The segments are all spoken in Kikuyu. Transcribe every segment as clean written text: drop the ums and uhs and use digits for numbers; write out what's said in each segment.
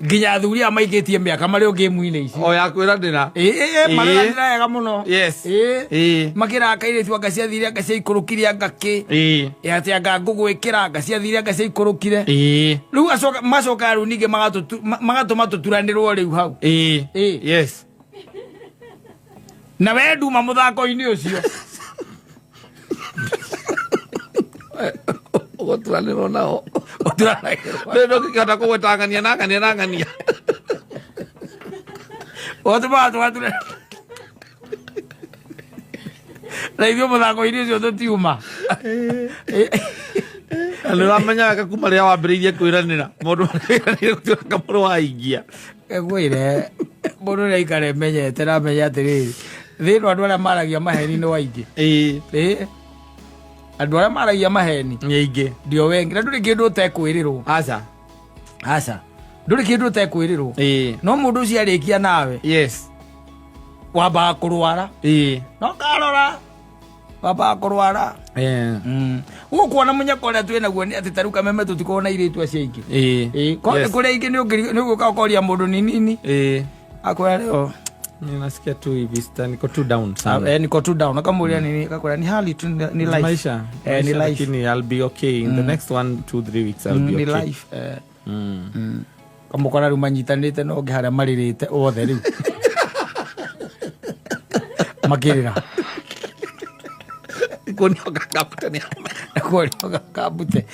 Nginya athuri aya maikĩtie mĩaka marĩ o game-inĩ ici. O ya kwĩranĩra. Ĩ, ĩ, ĩ, mareranĩra wega mũno. Yes. Ĩ. Ĩ. Makĩraga kairĩtu anga ciathire anga ciaikũrũkire anga kĩ. Ĩ. Ĩ, atĩ anga ngũgwĩkĩra anga ciathire anga ciaikũrũkire. Ĩ. Rĩu acoka macokaga rĩu ningĩ magatũma tũturanĩrwo rĩu hau. Ĩ. Ĩ. Yes. Na we nduma mũthako-inĩ ũcio. Ũgũturanĩrwo nao. Ũturanagĩrwo. Rĩu ndũngĩkĩhota kũgweta ng'ania na ng'ania na ng'ania. Ũtũmaga tũgatura. Na ithuĩ mũthako-inĩ ũcio tũtiuma. Na nĩ ũramenya wega kuma rĩrĩa wambĩrĩirie kwĩranĩra mũndũ wĩranĩire gũtuĩka kamũrũ waingia. Ngwĩre mũndũ nĩ aikara emenyete na amenye atĩrĩrĩ, thĩ ĩno andũ arĩa maragia maheni nĩ waingĩ. Ĩ. Ĩ. Andũ arĩa maragia maheni Nĩ aingĩ. ndio wengi, na ndũrĩ kĩndũ ũtekwĩrĩrwo. Aca. Aca, ndũrĩ kĩndũ ũtekwĩrĩrwo. Ĩ. No mũndũ ũcio arĩkia nawe Yes. wambaga kũrwara. Ĩ. No karora wambaga kũrwara. Ĩ. Gũkũ ona mũnyaka ũrĩa twĩ naguo nĩ atĩ ta rĩu Kameme tũtikoragwo na airĩtu acio aingĩ. Ĩ. Ĩ, korwo nĩ Yes. kũrĩ aingĩ nĩ ũgũka ũkoria mũndũ ni nini. Ĩ. Akwĩra leo Nasikia tu hivi sita niko tu down sana. Niko tu down. Akamuulia nini, akakwambia ni hali tu, ni life. Maisha. Ni Maisha, life. Lakini I'll be okay in the next 1, 2, 3 weeks I'll be Ni okay. life. Kamũkora rĩu manyitanĩte na ũngĩ harĩa marĩrĩte othe rĩu makĩrĩra. Kuonio gakabute nĩ Kuonio gakabute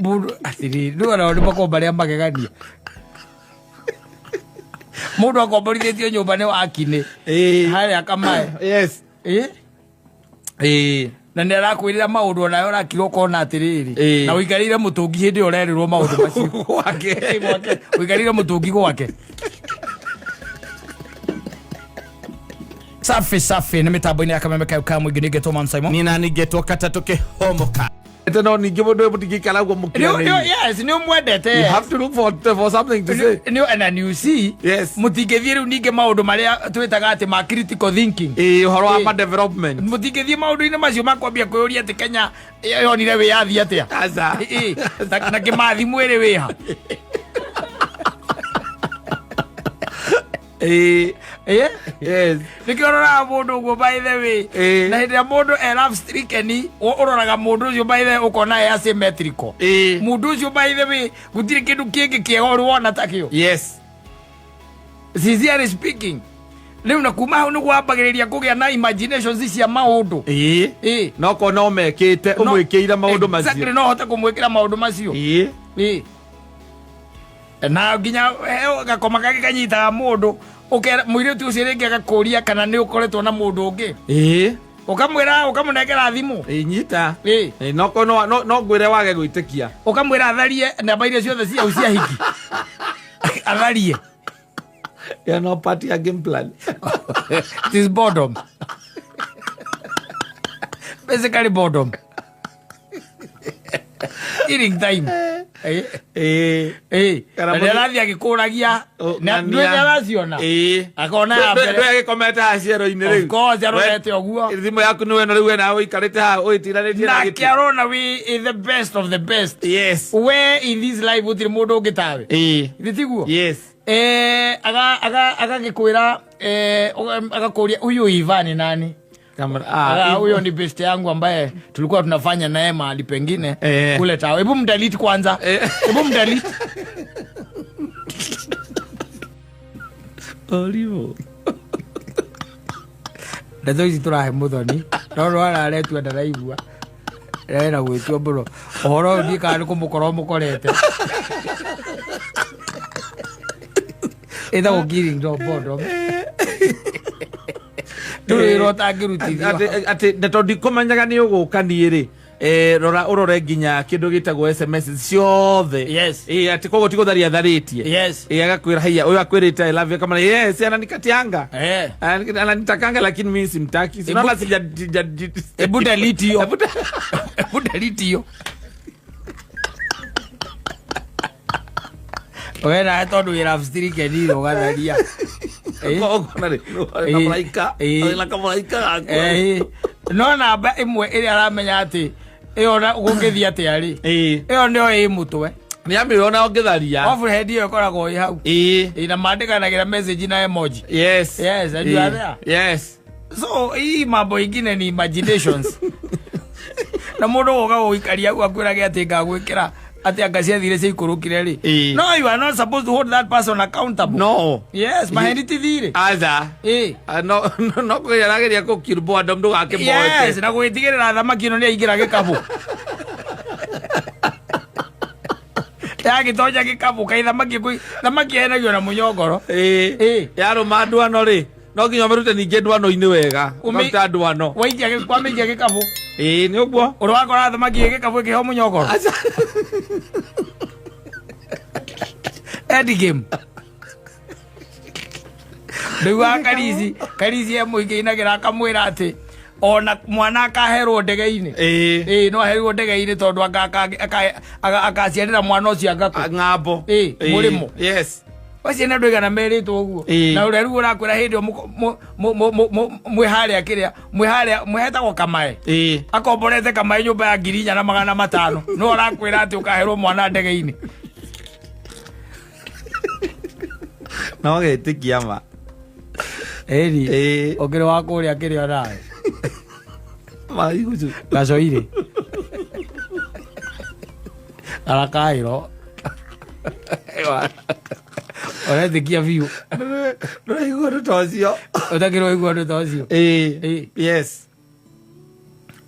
mũndũ atĩrĩrĩ, rĩu onao nĩ makoragwo marĩ a magegania. Mũndũ akomborithĩtio nyũmba nĩ wakinĩ Ĩ. harĩa Kamae. Yes. Ĩ? Ĩ. Na nĩ arakwĩrĩra maũndũ onawe ũrakira ũkona atĩrĩrĩ, Ĩ. na ũikarĩire mũtũngi hĩndĩ ĩyo ũrerĩrwo maũndũ macio. Gwake. Gwake. Ũikarĩire mũtũngi gwake. Safi safi nĩ mĩtambo-inĩ ya Kameme kayo ka mũingĩ nĩngetwo Man Simon. Nina ningetwo katatũ kĩhomoka. Ete no ningĩ mũndũ ũyũ mũtingĩikara ũguo mũkiranĩirie. Yes, nĩ ũmwendete. You have to look for something to say. Nĩ and you see. Yes. Mũtingĩthiĩ rĩu ningĩ maũndũ marĩa twĩtaga atĩ ma critical thinking. Ĩ, ũhoro wa Ĩ. ma development. Mũtingĩthiĩ maũndũ-inĩ macio ma kwambia kwĩyũria atĩ Kenya yonire wĩyathi atĩa. Aca. Ĩ, na Kĩmathi mwĩrĩ wĩha. Ĩ. Ĩ? Yes. Nĩkĩo ũroraga mũndũ ũguo by the way. Ĩ. Na hĩndĩ ĩrĩa mũndũ e love stricken, ũroraga mũndũ ũcio by the way ũkona e asymmetrical. Ĩ. Mũndũ ũcio by the way gũtirĩ kĩndũ kĩngĩ kĩega ũrĩ wona ta kĩo. Yes. Sincerely speaking. Rĩu na kuma hau nĩguo wambagĩrĩria kũgĩa na imaginations cia maũndũ. Ĩ. Ĩ. No korwo no mekĩte ũmwĩkĩire maũndũ Exactly, macio. no hote kũmwĩkĩra maũndũ macio. Ĩ. Ĩ. Na nginya gakoma kangĩ kanyitaga mũndũ, ũkera mũirĩtu ũcio rĩngĩ agakũria kana nĩ ũkoretwo na mũndũ ũngĩ. Ĩ. Ũkamwĩra, ũkamũnengera thimũ. Ĩ, nyita. Ĩ. Ĩ, no korwo no ngwĩre wage gwĩtĩkia. Ũkamwĩra atharie namba iria ciothe ciau cia hiki. Atharie. Yeah, no part ya game plan. It is boredom. Basically boredom. Killing time. Ĩ. Ĩ. Kana Na mũndũ- nĩ arathiĩ agĩkũragia. Oh, Na ng'ania. ndũĩ nĩ araciona. Ĩ. Akona ya mbere. Ndwe agĩkomete haha ciero-inĩ rĩu. Of course, arorete ũguo. Thimũ yaku nĩ weno rĩu we nawe ũikarĩte haha ũĩtiranĩtie na Nake gĩtĩ. arona we is the best of the best. Yes. We in this life gũtirĩ mũndũ ũngĩ tawe. Ĩ. Githĩ tiguo? Yes. Agagĩkwĩra, agakũria huyu Ivan ni nani? Kamera. Huyo ni best yangu ambaye tulikuwa tunafanya naye mahali pengine Eh. kule tao. Hebu mdelete kwanza. Hebu mdelete. Olivo. Ndeto ici tũrahe mũthoni no no araretua ndaraigua ena gwĩtua mũno ũhoro ũyũ ndiĩ kana nĩ kũmũkora ũmũkorete. Ĩtagwo killing no boredom. Ndũrĩ wĩra ũtangĩrutithio. Atĩ na tondũ ndikũmenyaga nĩ ũgũka niĩ rĩ, rora ũrore nginya kĩndũ gĩtagwo SMS ciothe. Yes. Ĩ, atĩ koguo ti gũtharia atharĩtie. Yes. Ĩ, agakwĩra haiya ũyũ akwĩrĩte I love you, akamwĩra yes ananikatianga. Ananitakanga lakini mimi simtaki. Si unaona Hebu delete hiyo. Hebu Hebu delete hiyo. We nawe tondũ wĩ love stricken rĩ, ũgatharia. Ũkona rĩ, kamũraika. Na kamũraika gaku. No namba ĩmwe ĩrĩa aramenya atĩ ĩyo na gũngĩthiĩ atĩa rĩ, ĩyo nĩyo ĩ mũtwe. Nĩ amĩũĩ ona ũngĩtharia. Overhead ĩyo ĩkoragwo ĩ hau. Ĩĩ. Ĩ, na mandĩkanagĩra message na emoji. Yes. Yes, and you are there. Yes. So hii mambo ingine ni imaginations. Na mũndũ gũka gũikaria hau akwĩrage atĩ ngagwĩkĩra atĩ anga ciathire ciaikũrũkire rĩ. Ĩĩ. No, you are not supposed to hold that person accountable. No. Yes, maheni ti thirĩ. Aca. Ĩĩ. Ah, no no no kũgeria arageria kũkirumbũa andũ ndũgakĩmoete. Yes, na gwĩtigĩrĩra thamaki ĩno nĩ yaingĩra gĩkabũ. Yagĩtonya gĩkabũ kaĩ thamaki thamaki yenagio na mũnyongoro. Ĩĩ. Ĩĩ. Yarũma ndwano rĩ, no nginya ũmĩrute ningĩ ndwano-inĩ wega. Ũmĩ- Ũkaruta ndwano. Waikia kwamĩikia gĩkabũ. Ĩĩ, nĩ ũguo. Ũrĩ wakora thamaki ĩ gĩkabũ ĩkĩheo mũnyongoro. Aca. End game. Ndaugaga Karisi, Karisi e mũingĩ inagĩra akamwĩra atĩ ona mwana akaherwo ndege-inĩ. Ĩĩ. Ĩĩ, no aherirwo ndege-inĩ tondũ akaciarĩra mwana ũcio angakũ. Ng'ambo. Ĩĩ, mũrĩmo. Yes. Wacio nĩ andũ aigana merĩtwo ũguo. Ĩĩ. Na ũrĩa rĩu ũrakwĩra hĩndĩ ĩyo mwĩ harĩa kĩrĩa, mwĩ harĩa, mwĩhetagwo kamae. Ĩĩ. Akomborete kamae nyũmba ya 4,500. No ũrakwĩra atĩ ũkaherwo mwana ndege-inĩ. No getĩkia ma. Ĩni. Ĩĩ. Ũkĩrĩ wa kũrĩa kĩrĩa nawe. Maigucu. Gacoirĩ. Garakaĩro. Ũretĩkia biũ. Ndũraigua ũndũ ta ũcio. Ũtakĩrĩ waigua ũndũ ta ũcio. Ĩĩ. Ĩĩ. Yes.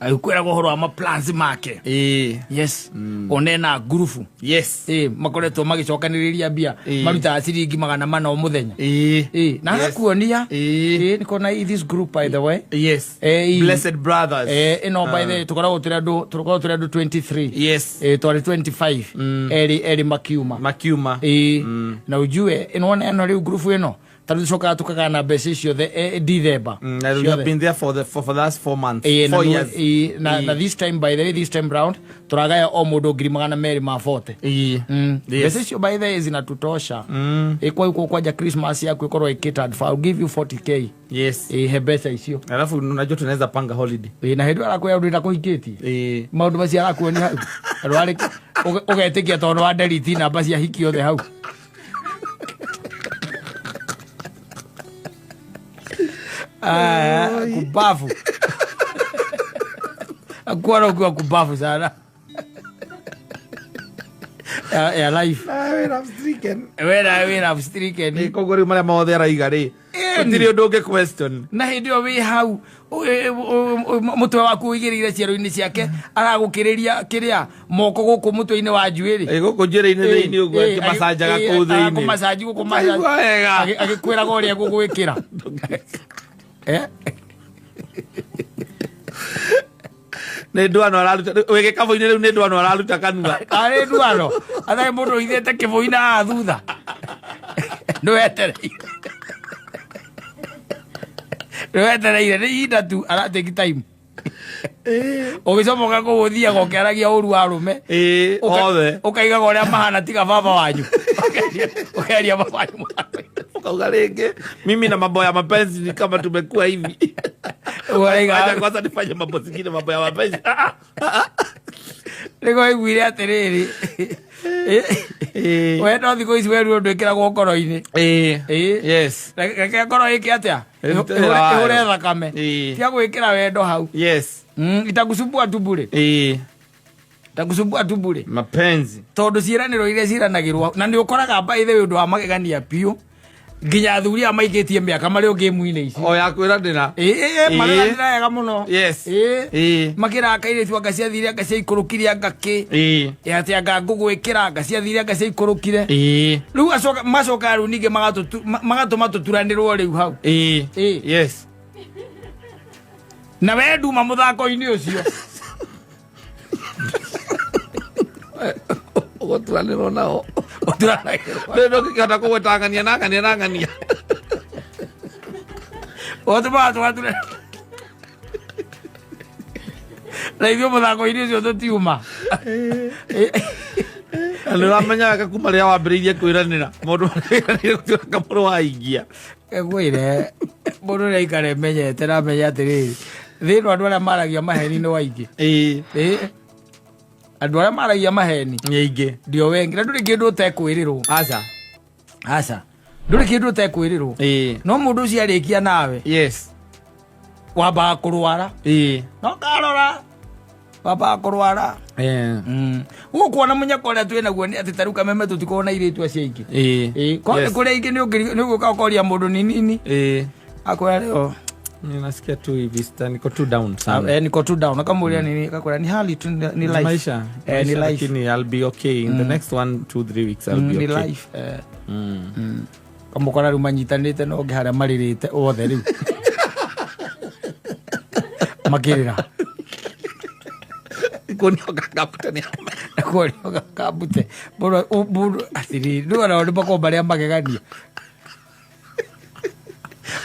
Agĩkwĩraga ũhoro wa maplans make. Ĩĩ. Yes. Onena ngurubu. Yes. Ĩĩ, makoretwo magĩcokanĩrĩria mbia. Ĩĩ. Marutaga ciringi 400 o mũthenya. Ĩĩ. Ĩĩ, na Yes. agakuonia. Ĩĩ. Ĩĩ, nĩkona this group by the way. Yes. Ĩĩ. Blessed Brothers. Ĩĩ, ĩno by the way tũkoragwo tũrĩ andũ, tũkoragwo tũrĩ andũ 23. Yes. Ĩĩ, twarĩ 25. Erĩ makiuma. Makiuma. Ĩĩ. Na ujue ĩno ĩno rĩu group ĩno tarĩu tũcokaga tũkagana mbeca icio December. And we have been there for the last 4 months. Ĩĩ, na 4 nĩ- years. ĩĩ, na this time by the way, this time round turagaya o mũndũ 240,000. Ĩĩ. Yes. Mbeca icio by the way zinatutosha. Ĩĩ, kwa hiyo kwanja Christmas yaku ĩkorwo ĩ catered for. I'll give you 40K. Yes. Ĩĩ, he mbeca icio. Alafu unajua tunaweza panga holiday. Ĩĩ, na hĩndĩ ĩyo arakwĩra ũndũ ĩtakũhikĩtie. Ĩĩ. Maũndũ macio arakuonia hau. Andũ arĩ ũgetĩkia tondũ wa delete namba cia hiki othe hau. Aya, kubafu. Akuona ukiwa kubafu sana. Ya life. Wena wĩra stricken. Nĩ koguo rĩu marĩa mothe araiga rĩ. Ĩni. Gũtirĩ ũndũ ũngĩ question. Na hĩndĩ ĩyo wĩ hau, mũtwe waku ũigĩrĩire ciero-inĩ ciake, aragũkĩrĩria kĩrĩa moko gũkũ mũtwe-inĩ wa njuĩrĩ. Ĩ, gũkũ njuĩrĩ-inĩ thĩinĩ ũguo, akĩmacanjaga kũu thĩinĩ. Akũmacanji gũkũ macanji. Ũkaigua wega. Agĩkwĩraga ũrĩa egũgwĩkĩra. Nĩ ndwano araruta, wĩ gĩkabũ-inĩ rĩu nĩ ndwano araruta kanua. Arĩ ndwano. Atarĩ mũndũ ũithĩte kĩbũi na haha thutha. Nĩwetereire. Nĩwetereire, nĩ ihinda tu, ara take time. Ũgĩcomoka kũu ũthiaga ũkĩaragia ũru wa arũme. Ĩĩ, othe. Ũkaigaga ũrĩa mahana tiga baba wanyu. Ũkeria baba wanyu mũthako. Ukauga rĩngĩ, mimi na mambo ya mapenzi ni kama tumekuwa hivi. Ũraiga- Acha kwanza nifanye mambo zingine, mambo ya mapenzi. Ah, ah. Nĩguo waiguire atĩrĩrĩ. Ĩĩ. We no thikũ ici werirwo ndwĩkĩragwo ngoro-inĩ. Ĩĩ. Ĩĩ. Yes. Reke ngoro ĩke atĩa? Ĩrute wĩra wayo. Ĩhũre thakame. Ĩĩ. Tiga gwĩkĩra wendo hau. Yes. Itakusumbua tu bure. Ĩĩ. Itakusumbua tu bure. Mapenzi. Tondũ ciĩranĩro iria ciĩranagĩrwo na nĩ ũkoraga by the way ũndũ wa magegania biũ nginya athuri aya maikĩtie mĩaka marĩ o game-inĩ ici. O ya kwĩranĩra. Ĩĩ, ĩĩ, Ĩĩ. mareranĩra wega mũno. Yes. Ĩĩ. Ĩĩ. Makĩraga kairĩtu anga ciathire anga ciaikũrũkire anga kĩ. Ĩĩ. Ĩ, atĩ anga ngũgwĩkĩra anga ciathire anga ciaikũrũkire. Ĩĩ. Rĩu macokaga rĩu ningĩ magatũma tũturanĩrwo rĩu hau. Ĩĩ. Ĩĩ. Yes. Na we nduma mũthako-inĩ ũcio. Ũgũturanĩrwo nao. Ũturanagĩrwo. Rĩu ndũngĩkĩhota kũgweta ng'ania na ng'ania na ng'ania. Ũtũmaga tũgatura. Na ithuĩ mũthako-inĩ ũcio tũtiuma. Na nĩ ũramenya wega kuma rĩrĩa wambĩrĩirie kwĩranĩra. Mũndũ wĩranĩire gũtuĩka kamũrũ waingia. Ngwĩre, mũndũ ũrĩa aikara emenyete na amenye atĩrĩrĩ, thĩ ĩno andũ arĩa maragia maheni nĩ waingĩ. Ĩĩ. Ĩĩ. Andũ arĩa maragia maheni Nĩ aingĩ. Ndio wengi, na ndũrĩ kĩndũ ũtekwĩrĩrwo. Aca. Aca, ndũrĩ kĩndũ ũtekwĩrĩrwo. No mũndũ ũcio arĩkia nawe, wambaga kũrwara. No karora wambaga kũrwara. Ũguo kuona mũnyaka ũrĩa twĩ naguo nĩ atĩ tarĩu Kameme tũtikorwo na airĩtu acio aingĩ. Korwo nĩ kũrĩ aingĩ, nĩ ũgũka ũkoria mũndũ ni nini, akwĩra leo Nasikia tu hivi sita, niko tu down sana. Niko tu down. Akamũria nini, akakwĩra ni hali tu, ni life. Maisha. Ni Maisha, life. Lakini I'll be okay in the next 1, 2, 3 weeks I'll be Ni okay. life. Kamũkora rĩu manyitanĩte na ũngĩ harĩa marĩrĩte othe rĩu makĩrĩra. Kuonio gakambute mũndũ atĩrĩrĩ, rĩu ona nĩ makoragwo marĩa magegania,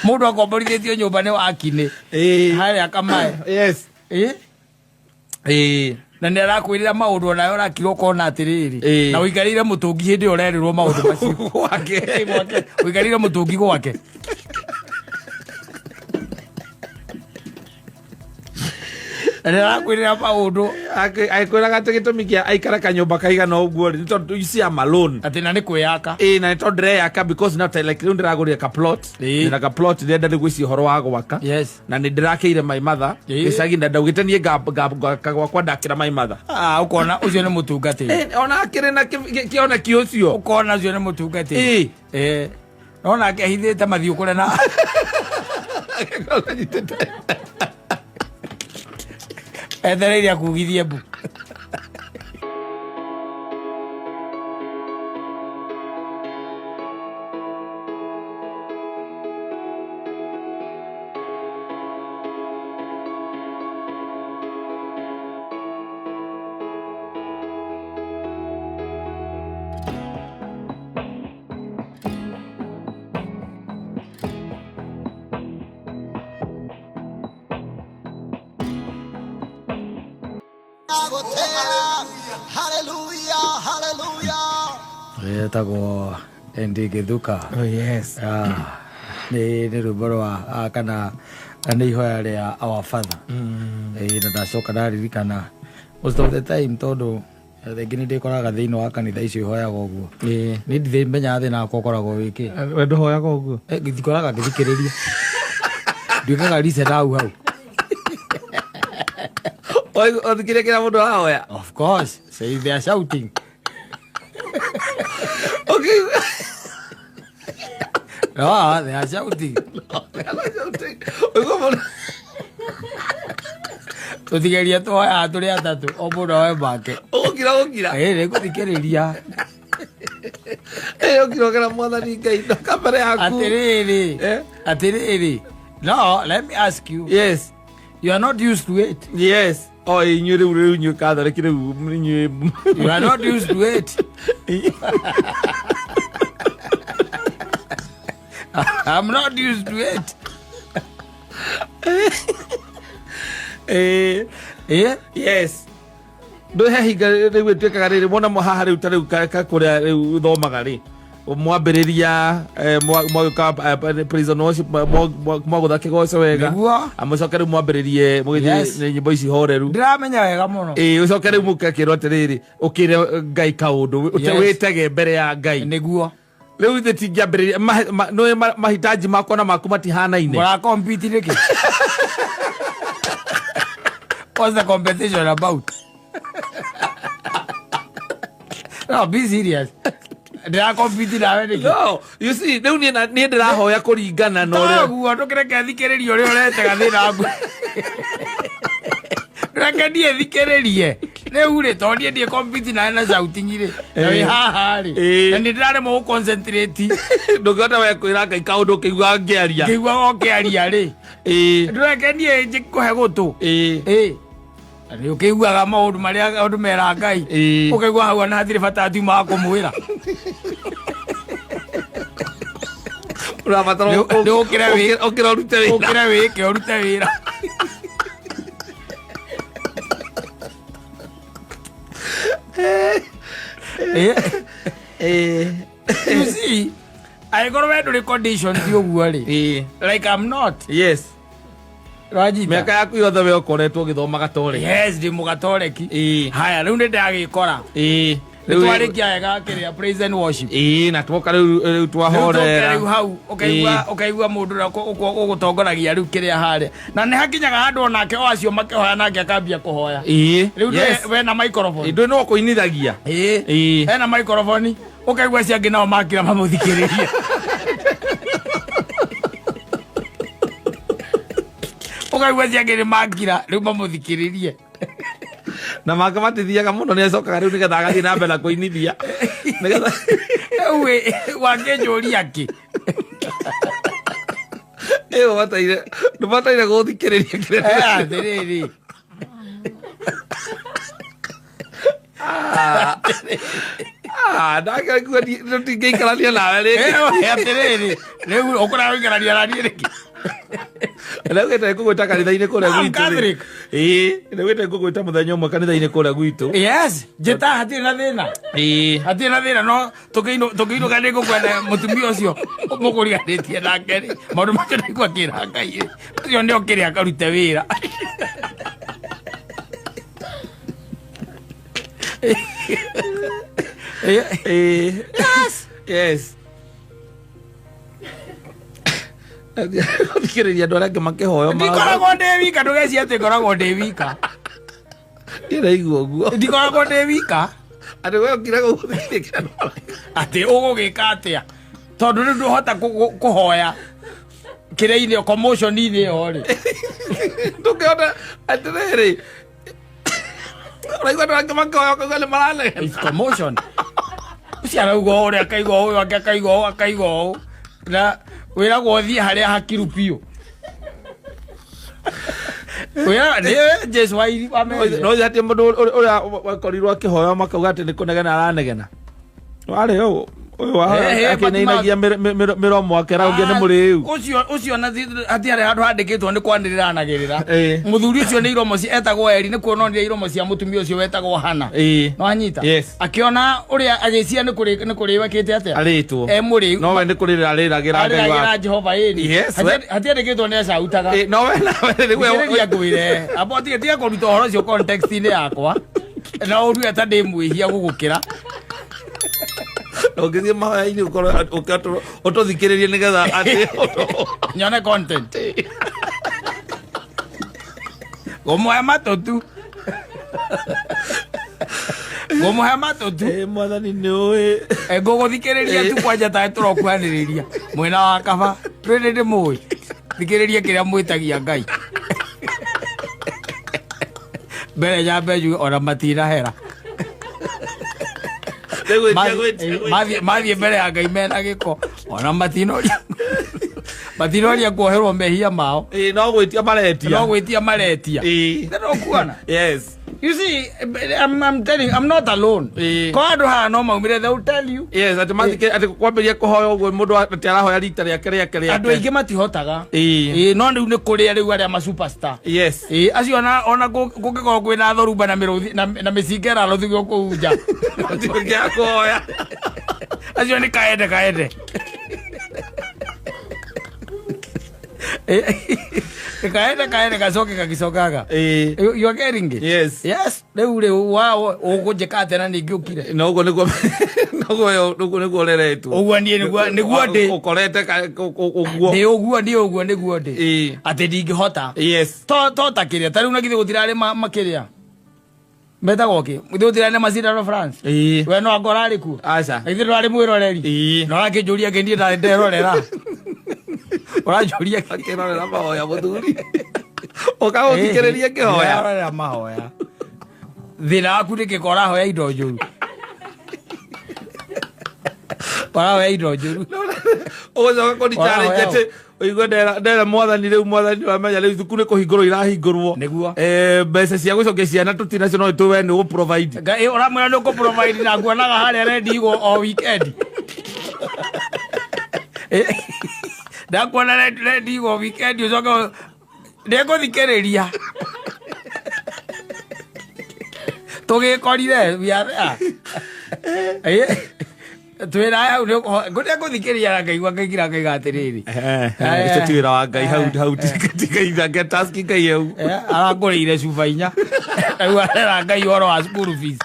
mũndũ akomborithĩtio nyũmba nĩ wakinĩ harĩa Kamae. Na nĩ arakwĩrĩra maũndũ onawe ũrakira ũkona atĩrĩrĩ, na ũikarĩire mũtũngi hĩndĩ ĩyo ũrerĩrwo maũndũ macio. Gwake. Gwake. Ũikarĩire mũtũngi gwake. Na nĩ arakwĩrĩra maũndũ. Akwĩraga atĩ gĩtũmi kĩa aikara kanyũmba kaigana ũguo rĩ, nĩ tondũ you see I'm alone. Atĩ na nĩ kwĩyaka. Ĩĩ, na nĩ tondũ ndĩreyaka because now like rĩu ndĩragũrire ka plot. Ndĩna ka plot, ndĩrenda rĩu gwĩciria ũhoro wa gwaka. Na nĩ ndĩrakĩire my mother gĩcagi, na ndaugĩte niĩ ngaka gwakwa ndakĩra my mother. Ah, ũkona ũcio nĩ mũtungatĩri. Ona akĩrĩ na kĩoneki ũcio. Ũkona ũcio nĩ mũtungatĩri. No nake ahithĩte mathiũ kũrĩa na etereire akugithie mbu. Hallelujah, hallelujah. Etagwo Endi Githuka. Oh, yes. Ah, nĩ rwĩmbo rwa kana nĩ ihoya rĩa Our Father. Na ndacoka ndaririkana most of the time, tondũ rĩngĩ nĩ ndĩkoraga thĩinĩ wa kanitha icio ihoyaga ũguo. Nĩ ndithĩ menyaga thĩna wakwa ũkoragwo wĩkĩ. We ndũhoyaga ũguo? Ndikoraga ngĩthikĩrĩria, nduĩkaga reset hau hau. Ũthikĩrĩria kĩrĩa mũndũ arahoya? Of course, say they are shouting. No, they are shouting. Ũiguo mũndũ Tũtigeria tũhoyaga tũrĩ atatũ, o mũndũ ahoe make. Ũgũkira gũkira. Nĩ ngũthikĩrĩria. Ũkira ũkĩra Mwathani Ngai ndoka mbere yaku. Atĩrĩrĩ, atĩrĩrĩ, no let me ask you. Yes. You are not used to it. Yes, o inyuĩ rĩu inyuĩ Catholic rĩu inyuĩ. You are not used to it. I'm not used to it. Yes, ndå hinga rĩu ĩtuĩkaga rĩrĩ mwona haha rĩu ta rĩu ka kũrĩa rĩu ũthomaga rĩ, mwambĩrĩria mwagĩũka praise and worship, mwagũtha kĩgoco wega. Amũcoke rĩu mwambĩrĩrie mũgĩthiĩ nĩ nyĩmbo ici horeru. Ndĩramenya wega mũno. Ĩĩ, ũcoke rĩu mũkakĩrwo atĩrĩrĩ, ũkĩre Ngai kaũndũ wĩtege mbere ya Ngai. Rĩu ithe tingĩambĩrĩria nĩũĩ mahitaji makwa na maku matihanaine. Mũrakompiti nĩkĩ? What's the competition about? No, be serious. Ndĩrakompiti nawe nĩkĩ? No, you see, rĩu niĩ niĩ ndĩrahoya kũringana na ũrĩa Toguo ndũkĩreke thikĩrĩrie ũrĩa ũretega thĩna waku. Reke niĩ thikĩrĩrie. Rĩu rĩ, tondũ niĩ ndiĩ compete nawe na shouting rĩ, na wĩ haha rĩ, na nĩ ndĩraremwo gũ concentrate. Ndũngĩhota we kwĩra Ngai kaũndũ ũkĩigua ngĩaria. Ngĩiguaga ũkĩaria rĩ, ndũreke niĩ njĩkũhe gũtũ. Na nĩ ũkĩiguaga maũndũ marĩa andũ mera Ngai. Ũkaigua hau ona hatirĩ bata atiuma wa kũmwĩra. Ũrabatara Nĩ ũkĩre ũkĩre ũrute wĩra. Ũkĩre wĩke ũrute wĩra. You see, angĩkorwo we ndũrĩ condition ti ũguo rĩ, like I'm not. Rwanyita. Mĩaka yaku yothe we ũkoretwo ũgĩthoma gatoreki. Yes, ndĩ mũgatoreki. Ĩĩ. Haya, rĩu nĩ ndagĩkora. Ĩĩ. Nĩ twarĩkia wega kĩrĩa praise and worship. Ĩĩ, na twoka rĩu rĩu Rĩu tũke twahorera. rĩu hau ũkaigua Ĩĩ. ũkaigua mũndũ ũrĩa ũgũtongoragia rĩu kĩrĩa harĩa na nĩ hakinyaga handũ onake o acio makĩhoya nake akambia kũhoya. Ĩĩ. Rĩu Yes. we na microphone. Ndũĩ no kũinithagia. Ĩĩ. Ĩĩ. Ena microphone ũkaigua acio angĩ nao makira mamũthikĩrĩrie. Ũkaigua acio angĩ nĩ makira rĩu mamũthikĩrĩrie. Na make matithiaga mũno, nĩ acokaga rĩu nĩgetha agathiĩ na mbere na kũinithia. Nĩgetha Rĩu ĩ, wakĩnjũria kĩ? Ĩĩ, ũbataire ndũbataire gũthikĩrĩria kĩrĩa. Eh, atĩrĩrĩ. Ah, ndakĩigua tũtingĩikarania nawe rĩngĩ. Eh, atĩrĩrĩ, rĩu ũkũraya gũikarania na niĩ nĩkĩ? Ndaugĩte ngũgwĩta kanitha-inĩ kũrĩa I'm gwitũ rĩ. Catholic. Ĩĩ, ndaugĩte ngũgwĩta mũthenya ũmwe kanitha-inĩ kũrĩa gwitũ. Yes, njĩta hatirĩ na thĩna. Ĩĩ. Hatirĩ na thĩna, no tũkĩinũka nĩ ngũkwenda mũtumia ũcio mũkũriganĩtie nake rĩ, maũndũ macio ndaigua akĩra Ngai rĩ, ũcio nĩ okĩrĩ akarute wĩra. Ĩĩ. Yes. Yes. Gũthikĩrĩria andũ arĩa angĩ makĩhoya. Ndikoragwo ndĩ wika, ndũgecirie atĩ ngoragwo ndĩ wika. Ndĩraigua ũguo. Ndikoragwo ndĩ wika. Atĩ we ũkiraga gũthikĩrĩria andũ arĩa Atĩ ũgũgĩka atĩa tondũ rĩu ndũhota kũhoya kĩrĩa-inĩ commotion-inĩ ĩyo rĩ. Ndũngĩhota atĩrĩrĩ. Ũraigua andũ angĩ makĩhoya ũkaigua nĩ maranegena. It's commotion. Ũcio arauga ũũ, ũrĩa akaigua ũũ, ũyũ angĩ akaigua ũũ, akaigua ũũ. Na wĩragwo ũthiĩ harĩa hakiru biũ. Wĩra nĩ Jesu wamerire. No atĩ mũndũ ũrĩa wakorirwo akĩhoya makauga atĩ nĩ kũnegena aranegena. Warĩ ũyũ ũyũ wa Eh, eh, akĩinainagia mĩromo akĩraugia nĩ mũrĩu. Ũcio ũcio na hatiarĩ handũ handĩkĩtwo nĩ kwanĩrĩra anagĩrĩra. Ĩĩ. Mũthuri ũcio nĩ iromo etagwo Eli, nĩ kuononire iromo cia mũtumia ũcio wetagwo Hana. Ĩĩ. No anyita. Yes. Akĩona ũrĩa agĩcia nĩ kũrĩo ekĩte atĩa? Arĩtwo. E mũrĩu. No we nĩ kũrĩra arĩragĩra Ngai Arĩragĩra wake. Jehova ĩni. Yes, we- Hatiandĩkĩtwo nĩ acautaga. Ĩĩ, no we nawe rĩu Thikĩrĩria ngwĩre. Amba tiga kũruta ũhoro ũcio context-inĩ yakwa. Na ũrue ta ndĩ mwĩhia gũgũkĩra. Ũngĩthiĩ mahoya-inĩ ũkorwo ũtũthikĩrĩrie nĩgetha atĩ Nyone content. Ngũmũhe matũ tu. Ngũmũhe matũ tu. Ĩĩ, mwathani nĩ ũĩ. Ngũgũthikĩrĩria tu kwanja tarĩ tũrokuhanĩrĩria mwena wa kaba twĩrĩ ndĩmũĩ thikĩrĩria kĩrĩa mwĩtagia Ngai mbere nyambe njuge ona matinahera. Rĩu gwĩtia, gwĩtia, gwĩtia. Mathiĩ mbere ya Ngai mena gĩko ona matinoria kuoherwo mehia mao. Ĩĩ, no gwĩtia maretia. No gwĩtia maretia. Ĩĩ. Nĩũkuona? Yes. You see, I'm telling you, I'm not alone. Ĩĩ. Kwa andũ haha no maumire, they will tell you. Yes, atĩ mathikĩ atĩ kwambĩrĩria kũhoya ũguo mũndũ atĩ arahoya rita rĩake rĩake rĩake. Andũ aingĩ matihotaga. Ĩĩ. Ĩĩ, no rĩu nĩ kũrĩa rĩu arĩa ma superstar. Yes. Ĩĩ, acio ona kũngĩkorwo kwĩna thorumba na mĩrũthi na mĩcinga ĩrarothigio kũu nja. Matingĩaga kũhoya. Acio nĩ kaende kaende. Ĩĩ, kaende kaende gacoke gagicokaga. Ĩĩ. You are getting it? Yes. Yes. Rĩu rĩu wao ũgũnjĩka atĩa na ningĩ ũkire? Na ũguo nĩguo noguo ũguo nĩguo ũreretwo. Ũguo niĩ nĩguo ndĩ. Ũkorete ũguo. Ndĩ ũguo niĩ ũguo nĩguo ndĩ. Ĩĩ. Atĩ ndingĩhota. Yes. To ta kĩrĩa ta rĩu na githĩ gũtirarĩ makĩrĩa metagwo kĩ, githĩ gũtirarĩ na macindano France? Ĩĩ. We no anga ũrarĩ kuo? Aca. Na githĩ ndwarĩ mwĩroreri? Ĩĩ. Na ũrakĩnjũria kĩ niĩ ndarĩ nderorera? Ũranjũria kĩ? Akĩrorera mahoya mũthuri. Ũkagũthikĩrĩria kĩhoya. Ndĩrarorera mahoya. Thĩna waku nĩ kĩko ũrahoya indo njũru. Ũrahoya indo njũru. Ũgũcoka kũni-challenge Ũrahoya. atĩ ũigue ndera mwathani rĩu mwathani wamenya rĩu thukuru nĩ kũhingũrwo irahingũrwo. Nĩguo. Mbeca cia gũcokia ciana tũtinacio no tũwe we nĩ ũgũ-provide. Ngai ũramwĩra nĩ ũkũ-provide na nguonaga harĩa rendi igwo o weekend. Ndakuona rendi igwo weekend ũcoke ndĩngũthikĩrĩria. Tũgĩkorire we are there. Twĩra hau ngũrĩa ngũthikĩrĩria na ngaigua ngaigĩra ngaiga atĩrĩrĩ. Ũcio ti wĩra wa Ngai, hau hau tigaithange task Ngai hau. Arangũrĩire cuba 4, rĩu arera Ngai ũhoro wa school fees,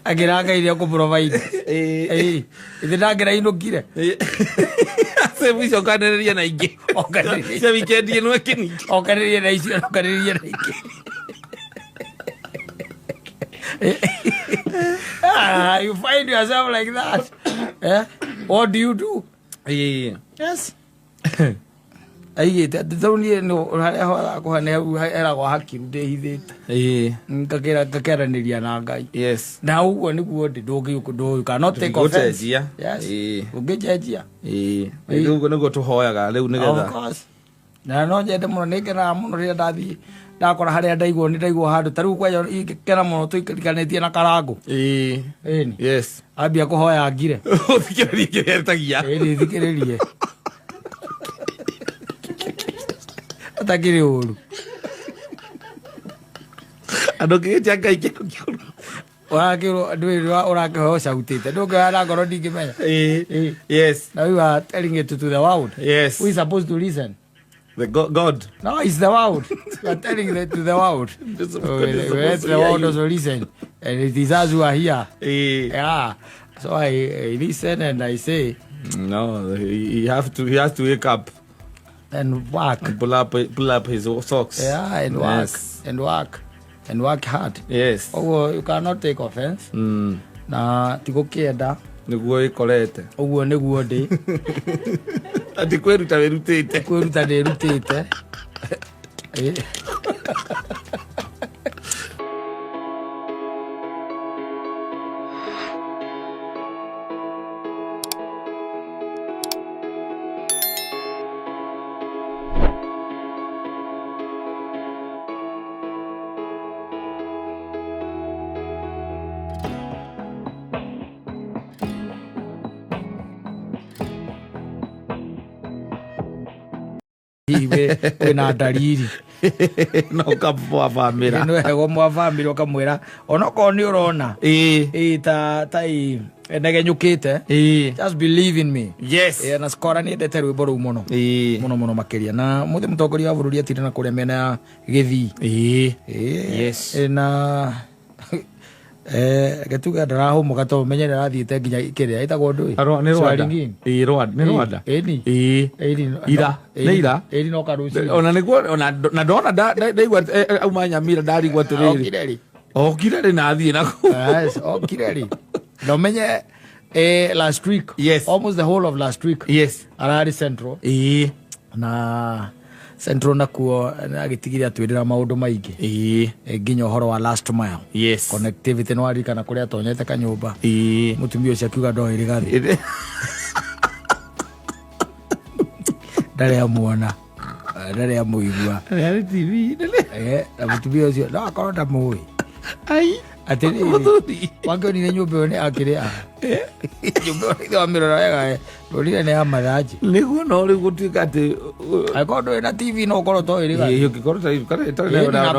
akĩra Ngai nĩ ekũ-provide. Ithe ndangĩrainũkire. Sehemu icio ũkanĩrĩria na ingĩ. Okanĩrĩria. Cia weekend ĩno ĩkĩningĩ. Okanĩrĩrie na icio, okanĩrĩrie na ingĩ. Ah, you find yourself like that, eh? What do you do? Yes, aigĩte atĩ tau niĩ no harĩa horaga nĩ hau heragwo hakiru ndĩhithĩte, ngakĩaranĩria na Ngai. Na ũguo nĩguo ndĩ ndũngĩ, you cannot take offense. Ndũngĩgũcenjia. Yes. Ũngĩcenjia. Rĩu ũguo nĩguo tũhoyaga rĩu Of nĩgetha course. Na no nyende mũno, nĩ ngenaga mũno rĩrĩa ndathiĩ ndakora harĩa ndaigwo nĩ ndaigwo handũ ta rĩu kwanja ingĩkena mũno tũikarikanĩtie na Karangũ. Ĩni. Ambia kũhoya ngire. Ũthikĩrĩrie kĩrĩa etagia. Ĩni, thikĩrĩrie atakĩrĩ ũru. Andũ kĩgĩtia Ngai kĩndũ kĩũru. Ũrakĩrwo ndũĩ ũrakĩhoya ũcautĩte, ndũngĩhoya na ngoro ndingĩmenya. Now you are telling it to the world. Who is supposed to listen? The God. No, it's the world. You are telling it to the world. This So God is we supposed let to the hear world you. also listen. And it is us who are here. Yeah. So I listen and I say, No, he has to wake up and work. And pull up his socks. Yeah, and work. And work. And work hard. Oh, you cannot take offense. Na tigũkĩenda. Nĩguo ĩkorete. Ũguo nĩguo ndĩ. Atĩ kwĩruta wĩrutĩte. Kwĩruta ndĩrutĩte. Hihi wĩna ndariri. No ũkamwa bamĩra. Nĩ wega mwa bamĩrĩ ũkamwĩra onokorwo nĩ ũrona ĩ ta ĩ negenyũkĩte, just believe in me. Na Skora nĩ endete rwĩmbo rũu mũno mũno mũno makĩria, na mũthĩ mũtongoria wa bũrũri atinda na kũrĩa mĩena ya Gĩthii. Na reke tuge ndarahũmũka to menye nĩ arathiĩte nginya kĩrĩa ĩtagwo ndũĩ. Nĩ Rwanda. Swearing in. Ĩĩ, Rwanda, nĩ Rwanda. Ĩni. Ĩni. Ira. Nĩ ira. Ĩni, no karũcinĩ. Ona nĩguo ona na ndona ndaigua auma Nyamira ndarigwo atĩrĩrĩ. Okire rĩ? Okire rĩ na athiĩ nakũu? Yes, okire rĩ? Na ũmenye last week, almost the whole of last week, ararĩ Central. Na Central nakuo agĩtigire atwĩrĩra maũndũ maingĩ, nginya ũhoro wa last mile connectivity. Nĩ waririkana kũrĩa atonyete kanyũmba, mũtumia ũcio akiuga ndoĩ rĩgathĩ ndarĩ amuona, ndarĩ amũigua. Arĩ TV. Na mũtumia ũcio no akorwo ndamũĩ. Ai. Atĩrĩrĩ, Mũthuri. wakĩonire nyũmba ĩyo nĩ akĩrĩ a nyũmba ĩyo ithe wamĩrora wega, ndũrire nĩ ya mathanjĩ. Nĩguo, no rĩu gũtuĩka atĩ Angĩkorwo ndũrĩ na TV no ũkorwo toĩ rĩgathĩ. Ũngĩkorwo tarĩ Na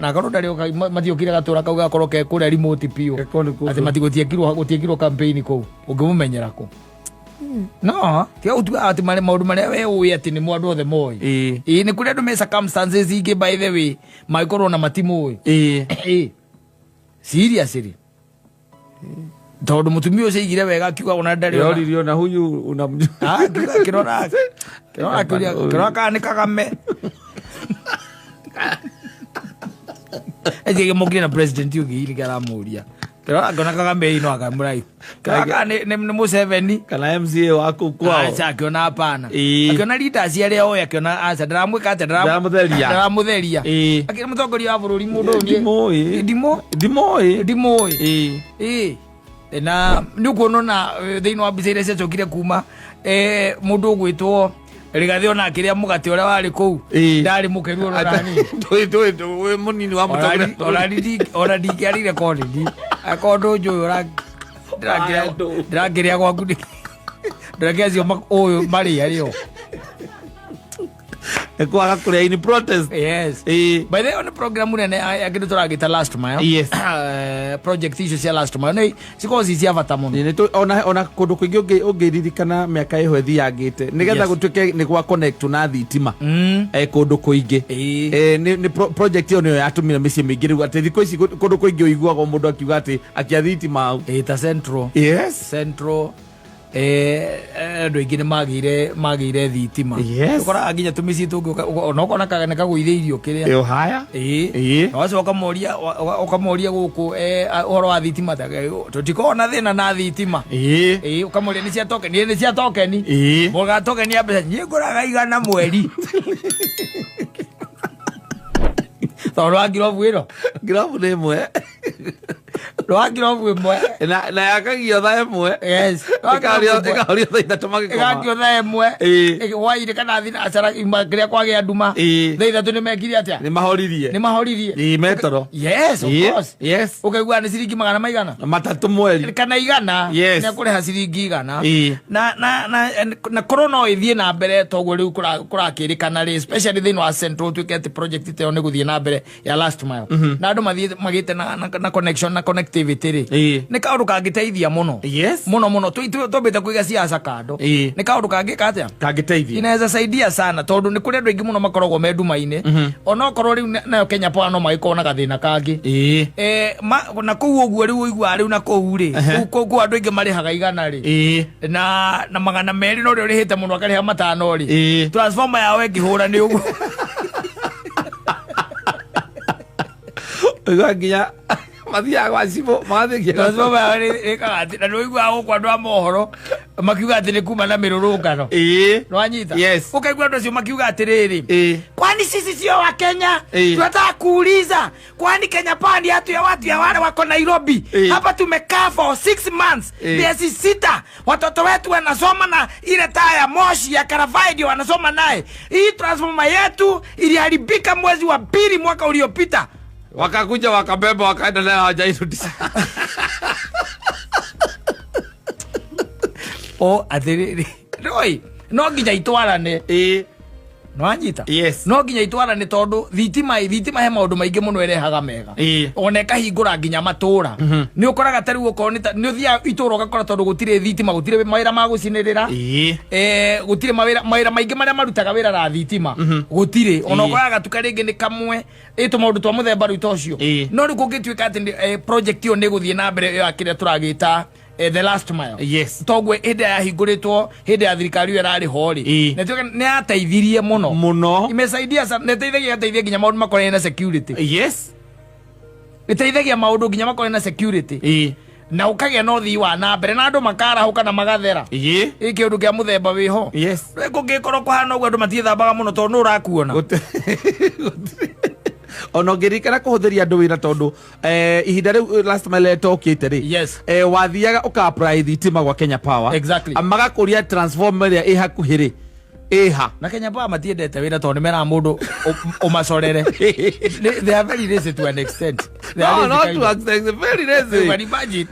akorwo ndarĩ matiũkire gatũra kau gakorwo ke kũrĩa remote biũ. Gakorwo nĩ kũndũ. Atĩ matigũtiekirwo gũtiekirwo campaign kũu, ũngĩmũmenyera kũ? No tiga gũtuga atĩ marĩ maũndũ marĩa we ũĩ atĩ nĩmo andũ othe moĩ. Ĩĩ, nĩ kũrĩ andũ me circumstances ingĩ, by the way, mangĩkorwo na matimũĩ. Ĩĩ, seriously, tondũ mũtumia ũcio aigire wega akiuga ona ndarĩ ona. Yoririo na huyu unamjua? Ah, akiuga kĩrora kĩrora akĩũria kĩrora kana nĩ Kagame ĩkĩmũkire na president ũngĩ hihi aramũria kĩrora ngona Kagame ino akamũraihu kĩrora kana nĩ Museveni. Kana MCA wa kũu kwao. Aca, akĩona hapana. Akĩona leaders arĩa oĩ, akĩona aca, ndaramwĩka atĩa? Ndaramũtheria. Ndaramũtheria. Akĩra mũtongoria wa bũrũri mũndũ ũyũ Ndimũĩ. Ndimũ Ndimũĩ. Ndimũĩ. Ĩĩ, na nĩ ũkuona ona thĩinĩ wa mbica iria ciacokire kuma mũndũ ũgwĩtwo Rigathĩ ona akĩrĩa mũgate ũrĩa warĩ kũu, ndarĩ mũkenu ona nani. Ndũĩ mũnini wa mũtongoria. Ona ndingĩarire kondidi akorwo ndũnjũĩ ndĩrakĩrĩa gwaku ndĩrakĩrĩa acio ũyũ marĩ arĩo. Kwaga kũrĩa in protest. Yes. By the way, nĩ program nene ya kĩndũ tũragĩta last mile. Yes. Project icio cia last mile nĩ cikoragwo ci cia bata mũno. Nĩ ona kũndũ kũingĩ ũngĩririkana mĩaka ĩho ĩthiangĩte nĩgetha gũtuĩke nĩ gwa connect na thitima kũndũ kũingĩ. Nĩ project ĩyo nĩyo yatũmire mĩciĩ mĩingĩ rĩu atĩ thikũ ici kũndũ kũingĩ ũiguaga mũndũ akiuga atĩ akia thitima hau. Ta Central. Yes. Central andũ aingĩ nĩ magĩire thitima. Yes. Ũkoraga nginya tũmĩciĩ tũngĩ ona ũkona nĩ kagũithĩirio kĩrĩa. Ĩyo haya. Na wacoka ũkamoria gũkũ ũhoro wa thitima ta tũtikoragwo na thĩna na thitima. Ũkamoria nĩ cia token, nĩ cia token. Mũga token ya mbeca niĩ ngũraga 100 mweri. Tondũ wa ngirobu ĩno. Ngirobu nĩ ĩmwe. Rwa ngirobu ĩmwe. Na yakagio thaa ĩmwe. Yes. Ĩkahorio thaa 3 magĩkoma. Ĩgakio thaa ĩmwe. Hwaĩ-inĩ kana thinacara kĩrĩa kwagĩa nduma. Thaa 3 nĩ mekire atĩa? Nĩ mahoririe. Nĩ mahoririe. Metoro. Yes, of course. Yes. Ũkaigua nĩ ciringi magana maigana? 3 mweri. Kana 100. Yes. Nĩ akũrĩha ciringi 100. Na korwo no ĩthiĩ na mbere toguo rĩu kũrakĩrĩkana rĩ, especially thĩinĩ wa Central tuĩke atĩ project ta ĩyo nĩ gũthiĩ na mbere ya last mile. Na andũ mathiĩ magĩte na connection na connectivity rĩ. Nĩ kaũndũ kangĩteithia mũno. Yes. Mũno mũno. Twambĩte kũiga siasa kando. Nĩ kaũndũ kangĩka atĩa? Kangĩteithia. Inaweza saidia sana tondũ nĩ kũrĩ andũ aingĩ mũno makoragwo me nduma-inĩ. Onokorwo rĩu nayo Kenya Power no magĩkorwo na gathĩna kangĩ. Na kũu ũguo rĩu ũiguaga rĩu na kũu rĩ, kũu andũ aingĩ marĩhaga 100 rĩ. Na 200 na ũrĩa ũrĩhĩte mũno akarĩha 5 rĩ. Transformer yao ĩngĩhũra nĩ ũguo. Ũiguaga nginya mathiaga gwa cibũ, magathiĩ nginya Transformer yao ĩkaga atĩ, na nĩ ũiguaga gũkũ andũ a mohoro makiuga atĩ nĩ kuma na mĩrũrũngano. Nĩwanyita? Yes. Ũkaigua andũ acio makiuga atĩrĩrĩ, kwani sisi sio wa Kenya? Tunataka kuuliza, kwani Kenya Power ni watu ya watu ya wale wako Nairobi? Hapa tumekaa for 6 months, miezi 6, watoto wetu wanasoma na ile taa ya moshi ya Karavai ndio wanasoma naye. Hii transformer yetu iliharibika mwezi wa 2 mwaka uliopita. Wakakuja wakabeba wakaenda nayo hawajairudisha. O atĩrĩrĩ, roi, no nginya itwarane. Nĩwanyita? Yes. No nginya itwarane tondũ thitima he maũndũ maingĩ mũno ĩrehaga mega. Ona ĩkahingũra nginya matũra. Nĩ ũkoraga ta rĩu okorwo nĩ ũthiaga itũra ũgakora tondũ gũtirĩ thitima, gũtirĩ mawĩra ma gũcinĩrĩra. Gũtirĩ mawĩra maingĩ marĩa marutaga wĩra na thitima. Gũtirĩ. Ona ũkoraga gatuka rĩngĩ nĩ kamwe. Tũmaũndũ twa mũthemba rĩu ta ũcio. No rĩu kũngĩtuĩka atĩ project ĩyo nĩ ĩgũthiĩ na mbere ya kĩrĩa tũragĩta the last mile. Yes. Togwe hĩndĩ ya hingũrĩtwo hĩndĩ ya thirikari ĩyo ĩrarĩ ho rĩ. Na tuĩke nĩ yateithirie mũno. Mũno. Imesaidia sana, nĩ ĩteithagia nginya maũndũ makorwo na security. Yes. Ĩteithagia maũndũ nginya makorwo na security. Na ũkagĩa na ũthii wa na mbere na andũ makarahũka na magathera. Ĩ kĩũndũ kĩa mũthemba wĩho. Yes. Rĩu kũngĩkorwo kũhana ũguo andũ matiĩthambaga mũno tondũ nũ ũrakuona. Ona ũngĩririkana kũhũthĩria andũ wĩra tondũ ihinda rĩu last mile ĩtokĩte rĩ. Yes. Wathiaga ũka apply thitima gwa Kenya Power. Exactly. Magakũria transformer ĩrĩa ĩ hakuhĩ rĩ. Ĩha. Na Kenya Power matiendete wĩra tondũ nĩ meraga mũndũ ũmacorere. They are very lazy to an extent. No, not to an extent, very lazy. You can imagine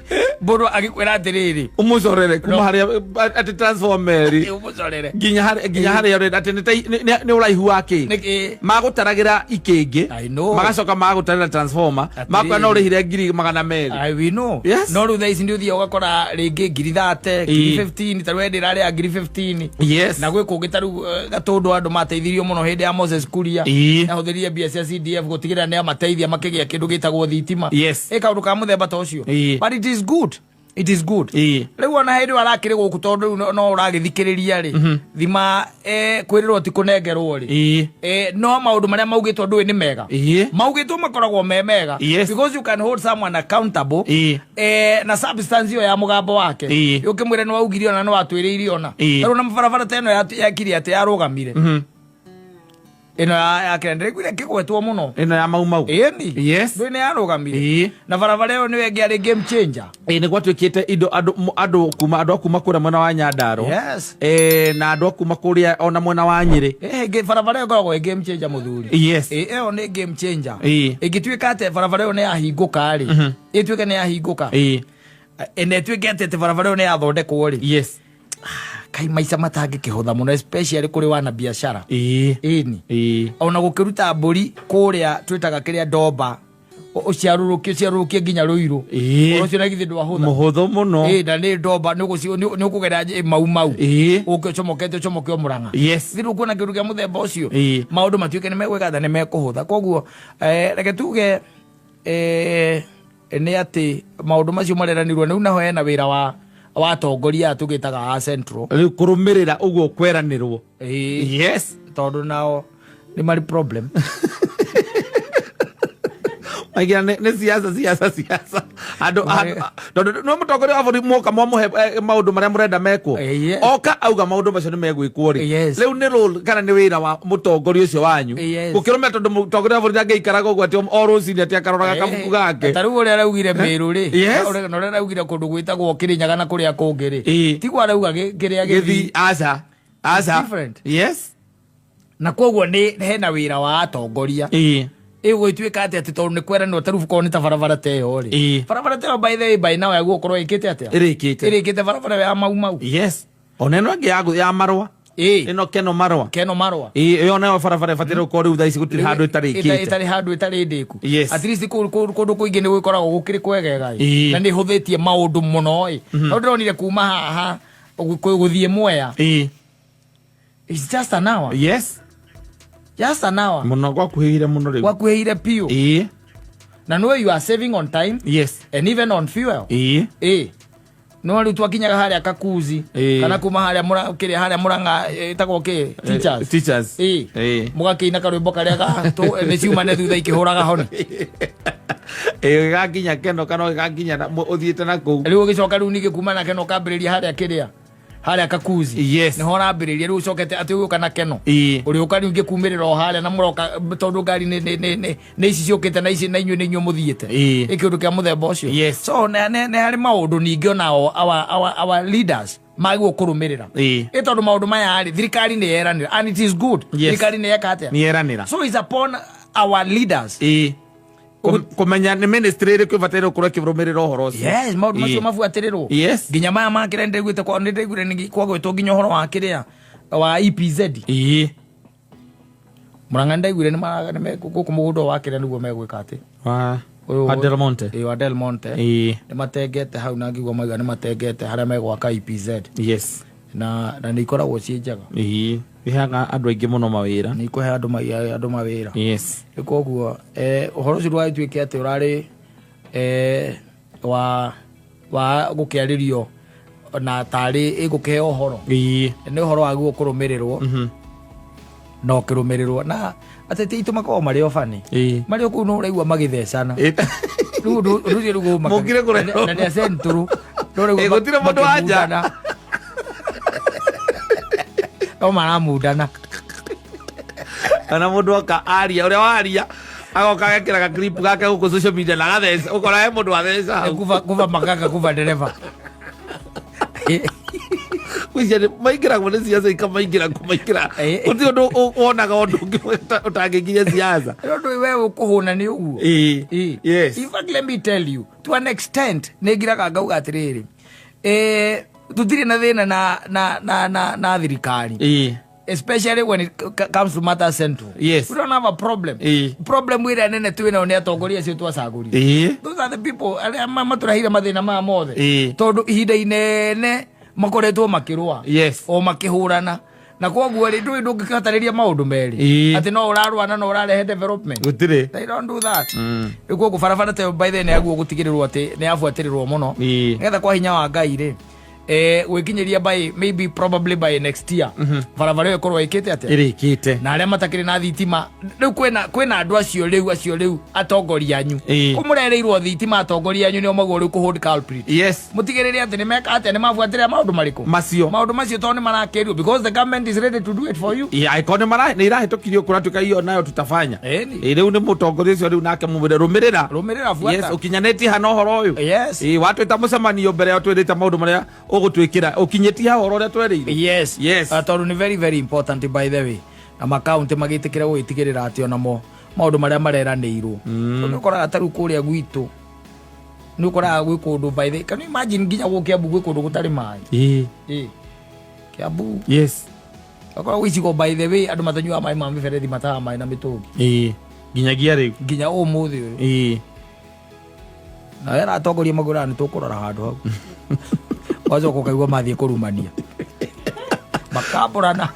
mũndũ agĩkwĩra atĩrĩrĩ, ũmũcorere kuma harĩa atĩ transformer ĩrĩ. Ũmũcorere. Nginya harĩa ũrenda atĩ nĩ ũraihu wa kĩ. Magũtaragĩra ikĩngĩ. I know. Magacoka magũtarĩra transformer. Makwĩra no ũrĩhire 200,000. I we know. Yes. No rĩu thaa ici nĩ ũthiaga ũgakora rĩngĩ 30,000, 15,000, ta rĩu ndĩrarĩha 15,000. Yes. Na gwĩ kũngĩ ta rĩu Gatũndũ andũ mateithirio mũno hĩndĩ ya Moses Kuria. Ahũthĩrire mbia cia CDF gũtigĩrĩra nĩ amateithia makĩgĩa kĩndũ gĩtagwo thitima. Yes. Ĩ kaũndũ ka mũthemba ta ũcio. But it is good. It is good. Rĩu ona hĩndĩ ĩyo arakĩrĩ gũkũ tondũ rĩu no ũragĩthikĩrĩria rĩ. Thima kwĩrĩrwo ti kũnengerwo rĩ. No maũndũ marĩa maugĩtwo ndũĩ nĩ mega. Maugĩtwo makoragwo me mega. Yes. Because you can hold someone accountable. Na substance ĩyo ya mũgambo wake. Ũkĩmwĩra nĩ waugire ona nĩ watwĩrĩire ona. Rĩu na barabara ta ĩno yakire atĩ yarũgamire. Ĩno ya kĩrĩa ndĩraiguire ĩkĩgwetwo mũno. Ĩno ya Mau Mau. Ĩni. Yes. Ndũĩ nĩ yarũgamire. Na barabara ĩyo nĩyo ĩngĩarĩ game changer. Nĩ gwatuĩkĩte indo andũ a kuma kũrĩa mwena wa Nyandarua. Yes. Na andũ a kuma kũrĩa ona mwena wa Nyĩrĩ. Barabara ĩyo ĩkoragwo ĩ game changer mũthuri. Yes. Ĩyo nĩ game changer. Ĩngĩtuĩka atĩ barabara ĩyo nĩ yahingũka rĩ. Ĩtuĩke nĩ yahingũka. Na ĩtuĩke atĩ barabara ĩyo nĩ yathondekwo rĩ. Yes. Kai Kai maica matangĩkĩhũtha mũno, especially kũrĩ wana biacara. Ĩni. Ona gũkĩruta mbũri kũrĩa twĩtaga kĩrĩa ndomba, ũciarũrũkie ũciarũrũkie nginya Rũirũ. Ũhoro ũcio na githĩ ndwahũtha? Mũhũthũ mũno. Ĩ, na nĩ ndomba nĩ ũkũgera Mau Mau, ũke ũcomokete ũcomoke o Mũrang'a. Thĩ ndũkuona kĩndũ kĩa mũthemba ũcio. Maũndũ matuĩke nĩ megwĩka atĩ nĩ mekũhũtha. Koguo reke tuge nĩ atĩ maũndũ macio mareranirwo rĩu, naho hena wĩra wa atongoria aya tũgĩtaga a central. Rĩu kũrũmĩrĩra ũguo kweranĩrwo. Tondũ nao nĩ marĩ problem. Maingĩra nĩ siasa, siasa, siasa. Andũ tondũ no mũtongoria wa bũrũri mwoka mwamũhe maũndũ marĩa mũrenda mekwo. Oka auga maũndũ macio nĩ megwĩkwo rĩ, rĩu nĩ role kana nĩ wĩra wa mũtongoria ũcio wanyu gũkĩrũmĩrĩra, tondũ mũtongoria wa bũrũri ndangĩikaraga ũguo atĩ o rũcinĩ atĩ akaroraga kabuku gake. Ta rĩu ũrĩa araugire Mĩrũ rĩ, na ũrĩa araugire kũndũ gwĩtagwo Kĩrĩnyaga na kũrĩa kũngĩ rĩ, tiguo arauga kĩrĩa gĩthi gĩthi. Aca, aca. Different. Na koguo nĩ hena wĩra wa atongoria ĩgũgĩtuĩka atĩ tondũ nĩ kweranwo ta rĩu korwo nĩ ta barabara ta ĩyo rĩ, barabara ta ĩyo by the way by now yagũkorwo gũkorwo ĩkĩte atĩa? Ĩrĩkĩte. Ĩrĩkĩte barabara ĩyo ya Mau Mau. Yes, ona ĩno ĩngĩ ya marũa. Ĩno Keno Marũa. Keno Marũa. Ĩyo nayo barabara ĩbataire gũkorwo rĩu thaa ici gũtirĩ handũ ĩtarĩkĩte. Ĩtarĩ handũ ĩtarĩ ndĩku. At least kũndũ kũingĩ nĩ gũgĩkoragwo gũkĩrĩ kwegega ĩ. Na nĩ hũthĩtie maũndũ mũno ĩ, tondũ ndĩronire kuma haha gũthiĩ Mwea, it's just an hour. Just an hour. Mũno, gwakuhĩire mũno rĩu. Gwakuhĩire piũ. Na no you are saving on time and even on fuel. No rĩu twakinyaga harĩa Kakuzi kana kuma harĩa kĩrĩa harĩa Mũrang'a ĩtagwo kĩ, Teachers. Teachers. Mũgakĩina karwĩmbo karĩa ga nĩ ciumane thutha ikĩhũraga honi. Ĩgakinya Keno kana ĩgakinya ũthiĩte na kũu. Rĩu ũgĩcoka rĩu ningĩ kuma na Keno ũkambĩrĩria harĩa kĩrĩa harĩa Kakuzi. Nĩho ũrambĩrĩria rĩu ũcokete atĩ ũgĩũka na Keno. Ũrĩũka rĩu kumĩrĩra o harĩa na mũroka tondũ ngari nĩ ici ciũkĩte na ici na inyuĩ nĩ inyuĩ mũthiĩte. Ĩ kĩũndũ kĩa mũthemba ũcio. So nĩ harĩ maũndũ ningĩ onao our leaders magĩrĩirwo kũrũmĩrĩra. Ĩ tondũ maũndũ maya rĩ, thirikari nĩ yeranĩra and it is good. Thirikari nĩ yeka atĩa? Nĩ yeranĩra. So it's upon our leaders Kũmenya nĩ ministry ĩrĩkũ ĩbataire gũkorwo ĩkĩrũmĩrĩra ũhoro ũcio. Yes, maũndũ macio mabuatĩrĩrwo. Nginya maya makĩrĩa nĩndĩraiguĩte nĩndĩraiguire nĩ kwagwĩtwo nginya ũhoro wa kĩrĩa wa EPZ. Mũrang'a nĩndaiguire gũkũ mũgũnda wa kĩrĩa nĩguo megwĩka atĩ Wa Ũyũ- Del Monte. Ĩĩ, wa Del Monte. Nĩ matengete hau na ngigua mauga nĩ matengete harĩa megwaka EPZ. Na nĩ ikoragwo ciĩ njega. Iheaga andũ aingĩ mũno mawĩra. Nĩ ikũhe andũ mawĩra. Rĩu koguo ũhoro ũcio ndũgagĩtuĩke atĩ ũrarĩ wa gũkĩarĩrio na tarĩ ĩgũkĩheo ũhoro. Nĩ ũhoro wagĩrĩirwo kũrũmĩrĩrwo na ũkĩrũmĩrĩrwo na ateti aitũ makoragwo marĩ o bani. Marĩ o kũu no ũraigua magĩthecana. Rĩu ũndũ ũcio rĩu ũmakagia. Mũkire kũrehwo. Na nĩ a central. No ũraigua Gũtirĩ mũndũ wa nja. makĩmundana. No maramundana. Kana mũndũ oka aria ũrĩa waria agoka agekĩra ga clip gake gũkũ social media na agatheca, ũkora he mũndũ watheca hau. Kuba makaka kuba dereva. Gwĩciria nĩ maingĩragwo nĩ siasa ikamaingĩra kũmaingĩra. Gũtirĩ ũndũ wonaga ũndũ ũngĩ ũtangĩkinya siasa. Ũndũ we ũkũhũna nĩ ũguo. In fact, let me tell you, to an extent nĩ ngiraga ngauga atĩrĩrĩ, tũtirĩ na thĩna na thirikari, especially when it comes to matter central. We don't have a problem. Problem ĩrĩa nene twĩ nayo nĩ atongoria acio twacagũrire. Those are the people arĩa matũreheire mathĩna maya mothe. Tondũ ihinda inene makoretwo makĩrũa. O makĩhũrana. Na koguo rĩ, ndũĩ ndũngĩkĩhotanĩria maũndũ merĩ. Atĩ no ũrarũa na no ũrarehe development. Gũtirĩ. They don't do that. Rĩu koguo barabara ta ĩyo by the way nĩ yaguo gũtigĩrĩrwo atĩ nĩ yabuatĩrĩrwo mũno. Nĩgetha kwa hinya wa Ngai rĩ, gwĩkinyĩria by maybe probably by next year barabara ĩyo ĩkorwo ĩkĩte atĩa? Ĩrĩkĩte. Na arĩa matakĩrĩ na thitima rĩu kwĩna andũ acio rĩu acio rĩu atongoria anyu kũmũrereirwo thitima, atongoria anyu nĩo magwo rĩu kũ hold culprit. Mũtigĩrĩre atĩ nĩ meka atĩa, nĩ mabuatĩrĩra maũndũ marĩkũ? Macio. Maũndũ macio tondũ nĩ marakĩrio because the government is ready to do it for you. Angĩkorwo nĩ irahĩtũkirio kũratuĩka iyo nayo tutafanya. Rĩu nĩ mũtongoria ũcio rĩu nake mũmwĩre rũmĩrĩra. Rũmĩrĩra, buata. Yes, ũkinyanĩtie hana ũhoro ũyũ. Watwĩta mũcemanio mbere ya twĩrĩte maũndũ marĩa ũgũtwĩkĩra, ũkinyĩtie ha ũhoro ũrĩa twerĩirwo. Tondũ nĩ very very important by the way, na makaunti magĩtĩkĩra gũgĩtigĩrĩra atĩ onamo maũndũ marĩa mareranĩirwo. Tondũ nĩ ũkoraga ta rĩu kũrĩa gwitũ nĩ ũkoraga gwĩ kũndũ, by the way, can you imagine nginya gũkũ Kiambu gwĩ kũndũ gũtarĩ maĩ? Kiambu. Yes. Akoragwo icigo, by the way, andũ matanyuaga maĩ ma mĩberethi, mataha maĩ na mĩtũngi. Ĩĩ, nginyagia rĩu. Nginya ũmũthĩ ũyũ. Ĩĩ. Na wera atongoria makwĩraga nĩ tũkũrora handũ hau, wacoka ũkaigua mathiĩ kũrumania, makambũrana.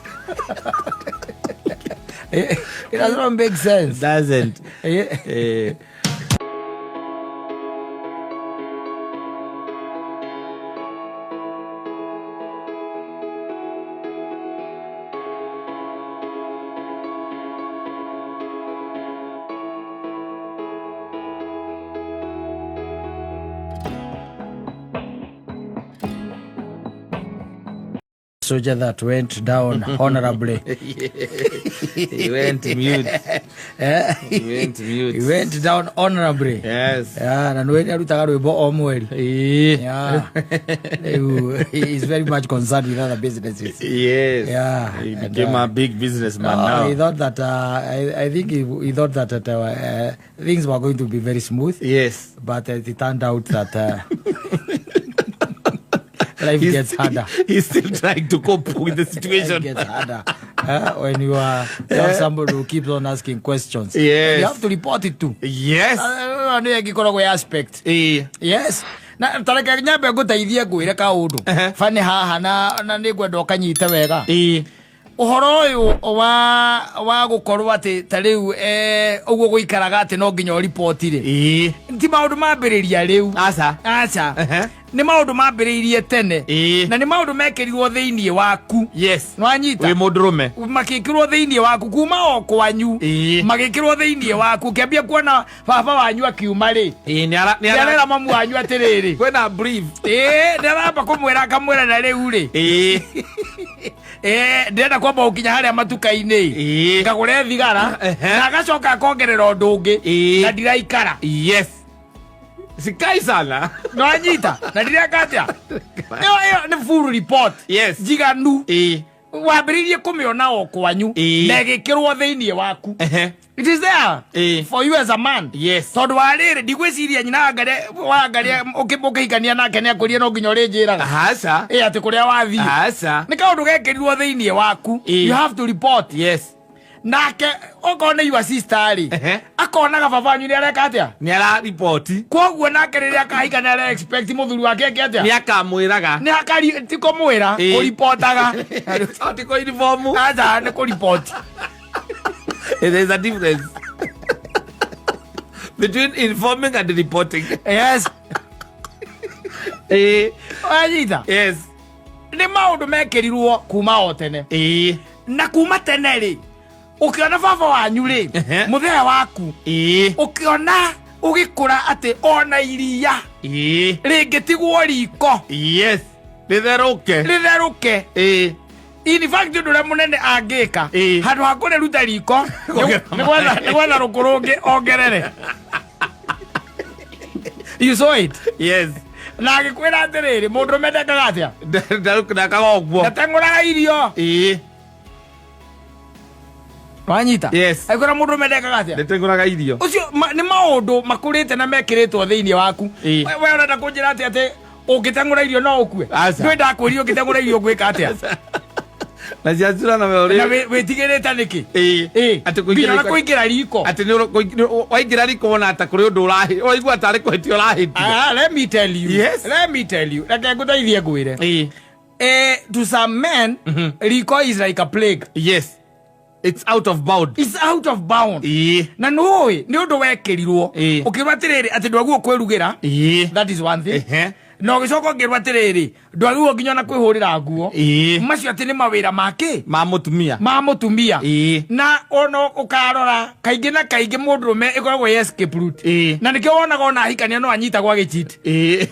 It does not make sense. Doesn't. Eh. Soldier that went down honorably. He went mute. He went mute. He went down honorably. Yes. Yeah, na nĩ arutaga rwĩmbo o mweri. Ĩĩ. Yeah. Rĩu, he is very much concerned with other businesses. Yes. Yeah. He And, became a big businessman now. He thought that I think he thought that things were going to be very smooth. Yes. But it turned out that life gets harder. He's still trying to cope with the Life situation. gets harder when you have somebody who keeps on asking questions. Yes. You have to report it to. Yes. Nĩ ĩngĩkoragwo ya aspect. Ĩĩ. Yes. Na tareke nyambe ngũteithie ngwĩre kaũndũ. Ehe. Bani haha na nĩ ngwenda ũkanyite wega. Ĩĩ. Ũhoro ũyũ wa gũkorwo atĩ ta rĩu ũguo gũikaraga atĩ no nginya ũriboti rĩ. Ĩĩ. Ti maũndũ mambĩrĩria rĩu. Aca. Aca. Ehe. Nĩ maũndũ mambĩrĩirie tene. Ĩĩ. Na nĩ maũndũ mekĩrirwo thĩinĩ waku. Yes. Nĩwanyita? Wĩ mũndũrũme. Makĩkĩrwo thĩinĩ waku kuma o kwanyu. Ĩĩ. Magĩkĩrwo thĩinĩ waku, ũkĩambia kuona baba wanyu akiuma rĩ. Ĩĩ, nĩ ara nĩ Nĩarera mamu wanyu atĩrĩrĩ. Kwĩna brief. Ĩĩ, nĩaramba kũmwĩra akamwĩra na rĩu rĩ. Ĩĩ. Ndĩrenda kwamba gũkinya harĩa matuka-inĩ. Ĩĩ. Ngagũre thigara. Ehe. Na agacoka akongerera ũndũ ũngĩ. Ĩĩ. Na ndiraikara. Yes. Sikai sana. Nĩwanyita? Na ndireka atĩa? Ĩyo nĩ full report. Yes. Njiganu. Ĩĩ. Wambĩrĩirie kũmĩona o kwanyu. Ĩĩ. Na ĩgĩkĩrwo thĩinĩ waku. Ehe. It is there. Ĩĩ. For you as a man. Yes. Tondũ wa rĩrĩ, ndigwĩciria nyina wa Ngarĩa ũkĩhikania nake nĩakũrie no nginya ũrĩnjĩraga. Aca. Ĩ atĩ kũrĩa wathiĩ. Aca. Nĩ kaũndũ gekĩrirwo thĩinĩ waku. Ĩĩ. You have to report. Yes. Nake okorwo nĩ your sister rĩ, Ehe. akonaga baba wanyu nĩ areka atĩa. Nĩ ara riboti. Koguo nake rĩrĩa akahika nĩ ara expect mũthuri wake eke atĩa. Nĩ akamwĩraga. Nĩ akari ti kũmwĩra, Ĩĩ. kũripotaga. Ti kũ uniform. Aca, nĩ kũripoti. There is a difference between informing and reporting. Yes. Ĩĩ. Wanyita? Yes. Nĩ maũndũ mekĩrirwo kuma o tene. Ĩĩ. Na kuma tene rĩ, ũkĩona baba wanyu rĩ, Ehe. mũthee waku, Ĩĩ. ũkĩona ũgĩkũra atĩ ona iria Ĩĩ. rĩngĩtigwo riko Yes. Rĩtherũke. rĩtherũke. Ĩĩ. In fact, ũndũ ũrĩa mũnene angĩka, Ĩĩ. handũ ha kũrĩruta riko, Kuongerera nĩ gwetha rũkũ rũngĩ ongerere. You saw it. Yes. Na agĩkwĩra atĩrĩrĩ, mũndũrũme ndekaga atĩa? Ndakaga ũguo. Ndateng'ũraga irio. Ĩĩ. Wanyita? Yes. Agĩkwĩra mũndũrũme ndekaga atĩa? Ndĩteng'ũraga irio. Ũcio nĩ maũndũ makũrĩte na mekĩrĩtwo thĩinĩ waku. Ĩĩ. We ũrenda kũnjĩra atĩ atĩ ũngĩteng'ũra irio no ũkue? Aca. Ndũĩ ndakwĩrire ũngĩteng'ũra irio ũgwĩka atĩa? Na ciacura na we Na ũrĩ. wĩtigĩrĩte nĩkĩ? Ĩĩ. Ĩĩ. Atĩ Nginya kũingĩra na kũingĩra riko. Atĩ nĩ waingĩra riko wona ta kũrĩ ũndũ ũrahĩ. Ũraigua tarĩ kũhĩtia ũrahĩtia. Ah, let me tell you. Yes. Let me tell you. Reke ngũteithie ngwĩre. Ĩĩ. To some men, riko is like a plague. Yes. It's out of bound. It's out of bound. Ĩĩ. Na nũĩ nĩ ũndũ wekĩrirwo. Ĩĩ. Ũkĩrwo atĩrĩrĩ atĩ ndwagĩrĩirwo kwĩrugĩra. Ĩĩ. That is one thing. Ehe. Na ũgĩcoka ũngĩrwo atĩrĩrĩ ndwagĩrĩirwo nginya ona kwĩhũrĩra nguo. Ĩĩ. Macio atĩ nĩ mawĩra make Ma mũtumia. Ma mũtumia. Ĩĩ. Na ona ũkarora kaingĩ na kaingĩ mũndũrũme ĩkoragwo ĩ escape route. Ĩĩ. Na nĩkĩo wonaga ona ahikania no anyitagwo agĩcheat. Ĩĩ.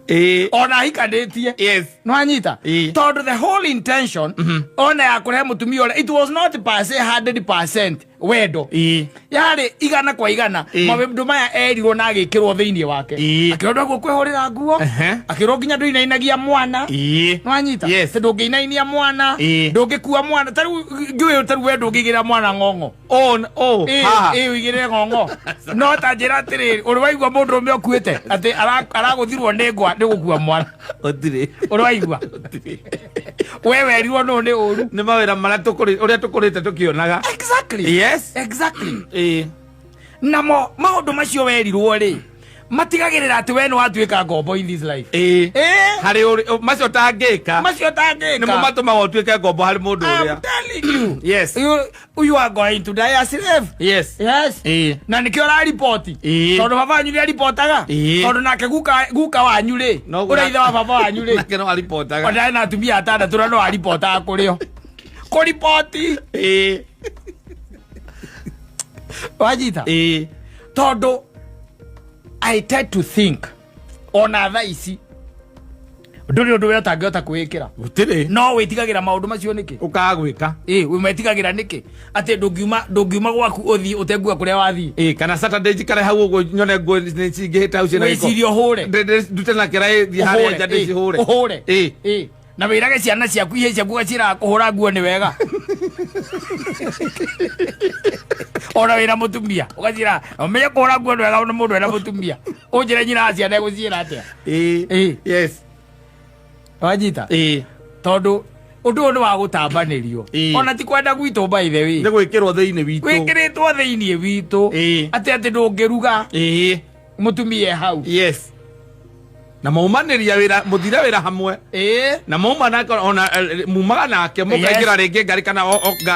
Ĩĩ. Ona ahikanĩtie. Yes. Nĩwanyita? Ĩĩ. Tondũ the whole intention ona ya kũrehe mũtumia ũrĩa, it was not per se 100% Wendo. Yarĩ 100%. Maũndũ maya erirwo na agĩkĩrwo thĩinĩ wake. Akĩrwo ndwaguo kwĩhũrĩra nguo. Akĩrwo nginya ndũinainagia mwana. Nĩwanyita? Yes. Atĩ ndũngĩinainia mwana, ndũngĩkua mwana. Ta rĩu ngĩũĩ ta rĩu we ndũngĩigĩrĩra mwana ng'ong'o. Oh, oh, haha. Ĩ ũigĩrĩre ng'ong'o. No ta njĩra atĩrĩrĩ, ũrĩ waigua mũndũrũme ũkuĩte atĩ aragũthirwo nĩ ngwa nĩ gũkua mwana? Gũtirĩ. Ũrĩ waigua? We werirwo nũ nĩ ũru. Nĩ mawĩra marĩa ũrĩa tũkũrĩte tũkĩonaga. Exactly. Yes. Exactly. Namo maũndũ macio werirwo rĩ, matigagĩrĩra atĩ we nĩ watuĩka ngombo in this life. Harĩ macio ũtangĩka. Macio ũtangĩka. Nĩmo matũmaga ũtuĩke ngombo harĩ mũndũ I'm ũrĩa. telling you. Yes. You are going to die a slave. Yes. Yes. Na nĩkĩo ũrariboti. Tondũ baba wanyu nĩaribotaga. Tondũ nake guka wanyu rĩ, ũrĩa ithe wa baba wanyu rĩ. Nake no aribotaga. Ona ena atumia atandatũ na no aribotaga kũrĩ o. Kũriboti. Wanyita? Tondũ I tend to think ona thaa ici ndũrĩ ũndũ we ũtangĩhota kwĩĩkĩra. Gũtirĩ. No wĩtigagĩra maũndũ macio nĩkĩ? Ũkaga gwĩka. Wĩmetigagĩra nĩkĩ? Atĩ ndũngiuma gwaku ũthiĩ ũtengua kũrĩa wathiĩ. Kana Saturday njikare hau ũguo nyone nguo nĩ cingĩhĩte hau ciĩna gĩko. Wĩcirie ũhũre. Ndute na kĩraĩ thiĩ harĩa Ũhũre, nja ndĩcihũre. ũhũre. Na wĩrage ciana ciaku ihĩĩ ciaku ũgaciĩraga kũhũra nguo nĩ wega. Ona wĩna mũtumia ũgaciĩra ũmenye kũhũra nguo nĩ wega ona mũndũ ena mũtumia. Ũnjĩre nyina wa ciana egũciĩra atĩa? Yes. Wanyita? Tondũ ũndũ ũyũ nĩ wa gũtambanĩrio. Ona ti kwenda gwitũ by the way. Nĩ gwĩkĩrwo thĩinĩ witũ. Gwĩkĩrĩtwo thĩinĩ witũ. Atĩ ndũngĩruga. Mũtumia e hau. Yes. Na maumanĩria wĩra, mũthire wĩra hamwe. Na mauma nake ona mumaga nake, mũkaingĩra rĩngĩ ngari kana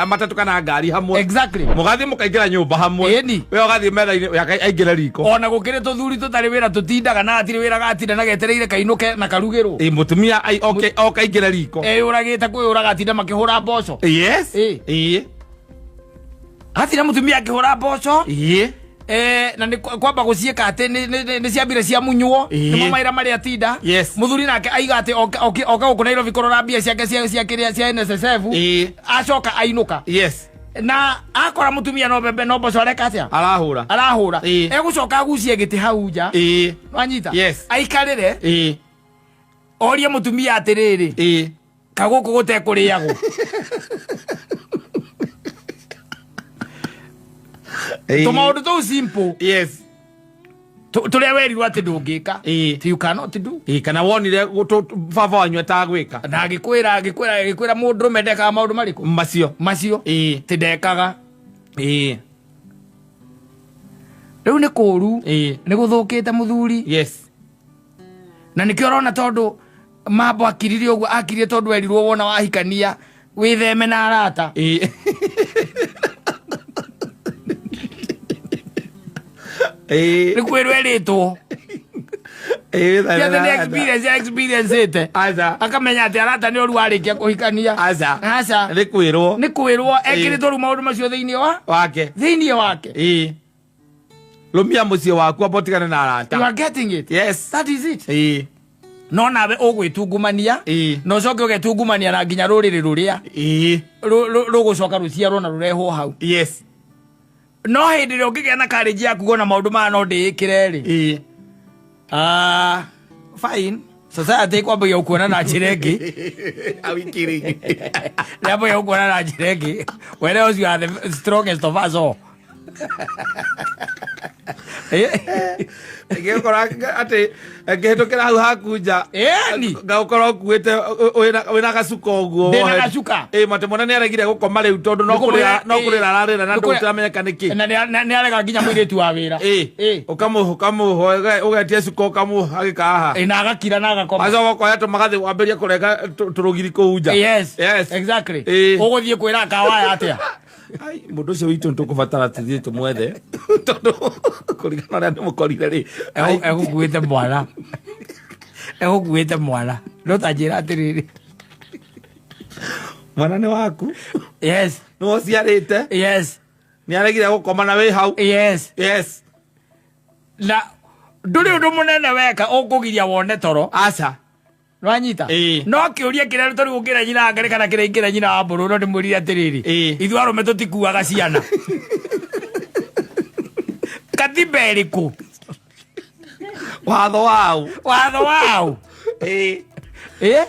matatũ kana ngari hamwe. Exactly. Mũgathiĩ mũkaingĩra nyũmba hamwe. We ũgathiĩ metha-inĩ, we aingĩre riko. Ona gũkĩrĩ tũthuri tũtarĩ wĩra tũtindaga na hatirĩ wĩra gatinda na getereire kainũke na karugĩrwo. Mũtumia oke aingĩre riko. Eyũragĩte kwĩyũraga atinda makĩhũra mboco. Yes. Hatirĩ mũtumia akĩhũra mboco. Na nĩ kwamba gũciĩka atĩ nĩ ciambire cia munyuo, nĩmo mawĩra marĩa atinda. Yes. Mũthuri nake aiga atĩ oka gũkũ Nairobi kũrora mbia ciake cia kĩrĩa cia NSSF. Acoka ainũka. Yes. Na akora mũtumia no mbembe no mboco areka atĩa? Arahũra. Arahũra. Egũcoka agucie gĩtĩ hau nja. Wanyita? Yes. Aikarĩre. Orie mũtumia atĩrĩrĩ. Kagũkũ gũtekũrĩagwo. Tũmaũndũ tũu simple. Yes. Tũrĩa werirwo atĩ ndũngĩka. You cannot do. Kana wonire baba wanyu atagwĩka. Na agĩkwĩra mũndũrũme ndekaga maũndũ marĩkũ? Macio. Macio. Ti ndekaga. Rĩu nĩ kũũru. Nĩ gũthũkĩte mũthuri. Yes. Na nĩkĩo ũrona tondũ mambo akirire ũguo, akirire tondũ erirwo wona wahikania wĩtheme na arata. Nĩ kwĩrwo erĩtwo. Wĩtheme Ti atĩ na nĩ arata. experience, experience ĩte. Aca. Akamenya atĩ arata nĩ ũru warĩkia kũhikania. Aca. Aca. Nĩ kwĩrwo. Nĩ kwĩrwo, ekĩrĩtwo rĩu maũndũ macio thĩinĩ wa? Wake. Thĩinĩ wake. Rũmia mũciĩ waku amba ũtigane na arata. You are getting it. Yes. That is it. No nawe ũgwĩtungumania. Na ũcoke ũgetungumania na nginya rũrĩrĩ rũrĩa. Rũgũcoka rũciarwo na rũrehwo hau. Yes. No hĩndĩ ĩrĩa ũngĩgĩa na courage yaku kuona maũndũ maya no ndĩĩkĩre rĩ. Fine. Society ĩkwambagia gũkuona na njĩra ĩngĩ. Are we kidding? Nĩyambagia gũkuona na njĩra ĩngĩ. Were ũcio are the strongest of us all. Ngĩkora atĩ ngĩhĩtũkĩra hau haku nja. Ĩni. Ngagũkorwo ũkuĩte, wĩna gacuka ũguo. Ndĩna gacuka. Matĩ mwana nĩaregire gũkoma rĩu tondũ Nĩ kũmwĩra, no kũrĩra ararĩra na Nĩ kũrĩa- ndũramenya nĩkĩ. Na nĩarega nginya mũirĩtu wa wĩra. Ũkamũhe, ũgetia cuka ũkamũhe agĩka haha. Na agakira na agakoma. Acoka ũkoya tũmagathĩ wambĩrĩrie kũrenga tũrũgiri kũu nja. Yes. Yes. Exactly. Ũgũthiĩ kwĩra kawaya atĩa? Ai, mũndũ ũcio witũ nĩtũkũbatara tũthiĩ tũmwethe. Tondũ kũringana na ũrĩa ndĩmũkorire rĩ. Egũkuĩte mwana. Egũkuĩte mwana. No ta njĩra atĩrĩrĩ. Mwana nĩ waku? Yes. Nĩ ũciarĩte? Yes. Nĩ aregire gũkoma na wĩ hau? Yes. Yes. Na ndũrĩ ũndũ mũnene weka ũkũgiria wone toro. Aca. Nwanyita no kĩũria kĩrĩa tũrĩ gũkĩra nyina wa Ngarĩ kana kĩrĩa ingĩra nyina wa Mbũrũ no ndĩmwĩrire atĩrĩrĩ, ithuĩ arũme tũtikuaga ciana. Katiba ĩrĩkũ? Watho wau. Watho wau.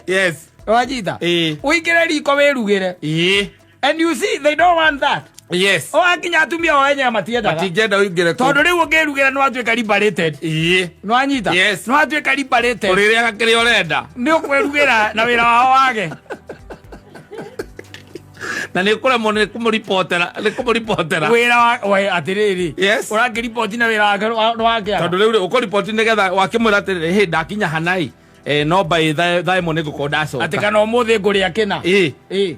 Yes. Wanyita ũingĩre riko wĩrugĩre. And you see, they don't want that. Yes. O akinya atumia o enyewe matiendaga. Matingĩenda ũingĩre kũu. Tondũ rĩu ũngĩrugĩra nĩ watuĩka liberated. Nĩwanyita? Yes. Nĩ watuĩka liberated. Ũrĩrĩaga kĩrĩa ũrenda. Nĩ ũkwĩrugĩra na wĩra wao wage. Na nĩ ũkũremwo nĩ kũmũribotera, nĩ kũmũribotera. Wĩra wa we atĩrĩrĩ. Yes. Ũrakĩriboti na wĩra wake nĩwakĩaga. Tondũ rĩu rĩ ũkũriboti nĩgetha wakĩmwĩra atĩrĩrĩ, hĩ ndakinya hanai. No by thaa ĩmwe nĩ ngũkorwo ndacoka. Atĩ kana ũmũthĩ ngũrĩa kĩna.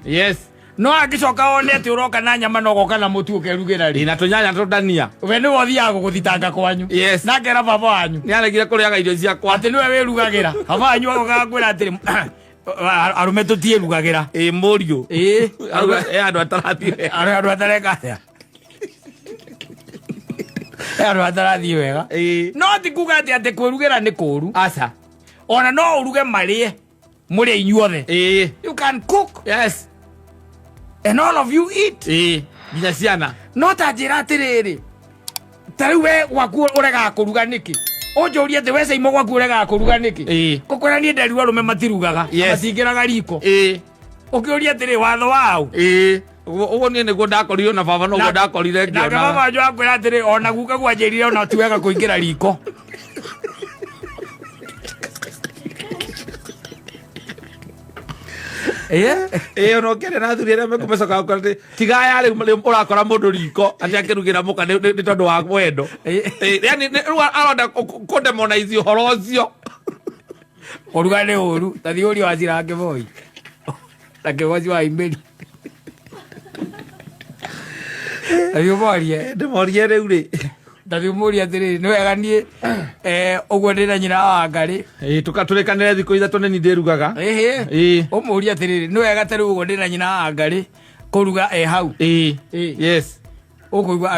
Yes. No angĩcoka one atĩ ũroka na nyama na ũgoka na mũtu ũkerugĩra rĩ. Na tũnyanya tũndania. We nĩwe ũthiaga gũgũthitanga kwanyu. Yes. Na akera baba wanyu. Nĩ aregire kũrĩaga irio ciakwa. Atĩ nĩwe wĩrugagĩra. Baba wanyu agoka agakwĩra atĩrĩ, arũme tũtiĩrugagĩra. Mũriũ. Andũ atarathiĩ wega. Andũ atareka atĩa? Andũ atarathiĩ wega. No ti kuga atĩ atĩ kwĩrugĩra nĩ kũũru. Aca. Ona no ũruge marĩe mũrĩe inyuothe. You can cook. Yes. And all of you eat. Nginya ciana. No ta njĩra atĩrĩrĩ, ta rĩu we gwaku ũregaga kũruga nĩkĩ? Ũnjũrie atĩ we Caimo gwaku ũregaga kũruga nĩkĩ? Ngũkwĩra niĩ nderirwo arũme matirugaga. Matingĩraga riko. Ũkĩũria atĩrĩ, watho wau? Ũguo niĩ nĩguo ndakorirwo na baba noguo ndakorire Nake ngĩona. baba wanyu akwĩra atĩrĩ, ona guka gwanjĩrire ona ti wega kũingĩra riko. Ona ũkĩaria na athuri arĩa mekũmecoka gũkora atĩ, tiga aya rĩu ũrakora mũndũ riko atĩ akĩrugĩra mũka nĩ tondũ wa wendo. Yani rĩu arenda kũdemonize ũhoro ũcio. Kũruga nĩ ũru, ta thiĩ ũrie Wachira wa Kĩboi. Na Kĩgoci wa Imĩri. Ta thiĩ ũmorie. Ndĩmorie rĩu rĩ. Ta thiĩ ũmũrie atĩrĩrĩ, nĩ wega niĩ, ũguo ndĩ na nyina wa Ngarĩ. Tũrĩkanĩre thikũ ithatũ nĩ niĩ ndĩrugaga. Ũmũrie atĩrĩrĩ, nĩ wega ta rĩu ũguo ndĩ na nyina wa Ngarĩ kũruga e hau. Yes. Ũkũigua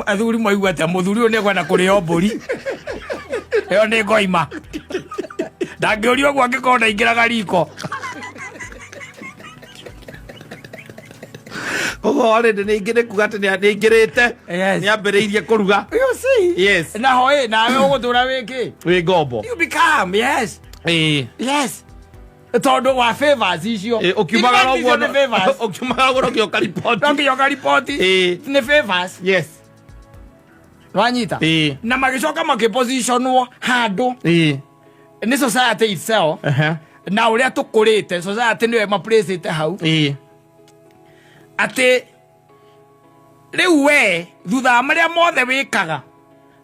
athuri maigua atĩa, mũthuri ũyũ nĩekwenda kũrĩo mbũri. Ĩyo nĩ ngoima. Ndangĩũria ũguo angĩkorwo ndaingĩraga riko. Koguo already nĩ ingĩ nĩ kuga atĩ nĩ aingĩrĩte. Nĩ ambĩrĩirie kũruga. You see? Yes. Na ho nawe ũgũtũra wĩ kĩ? Wĩ ngombo. You become, yes. Yes. Tondũ wa favors icio. Ũkiumagara Icio ũguo nĩ favors. Ũkiumagara ũguo no nginya ũkariboti. No nginya ũkariboti. Nĩ favors. Yes. Wanyita? Na magĩcoka makĩpositionwo handũ. Nĩ society itself. Na ũrĩa tũkũrĩte, society nĩyo ĩmaplacĩte hau. Atĩ rĩu we thutha wa marĩa mothe wĩkaga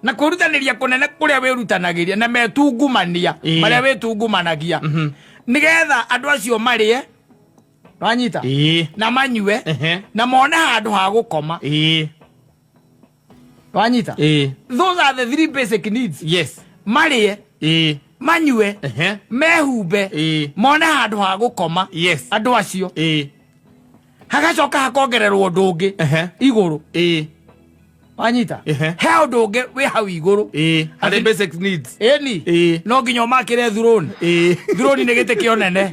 na kwĩrutanĩria kũnene kũrĩa wĩrutanagĩria na metungumania marĩa wĩtungumanagia nĩgetha andũ acio marĩe, wanyita? Na manyue na mone handũ ha gũkoma. Wanyita? Those are the three basic needs. Yes. Marĩe, manyue, mehumbe, mone handũ ha gũkoma. Yes. Andũ acio. Hagacoka hakongererwo ũndũ ũngĩ igũrũ. Wanyita? He ũndũ ũngĩ wĩ hau igũrũ. Harĩ basic needs. Ĩni. No nginya ũmakĩre throne. Throne nĩ gĩtĩ kĩa ũnene.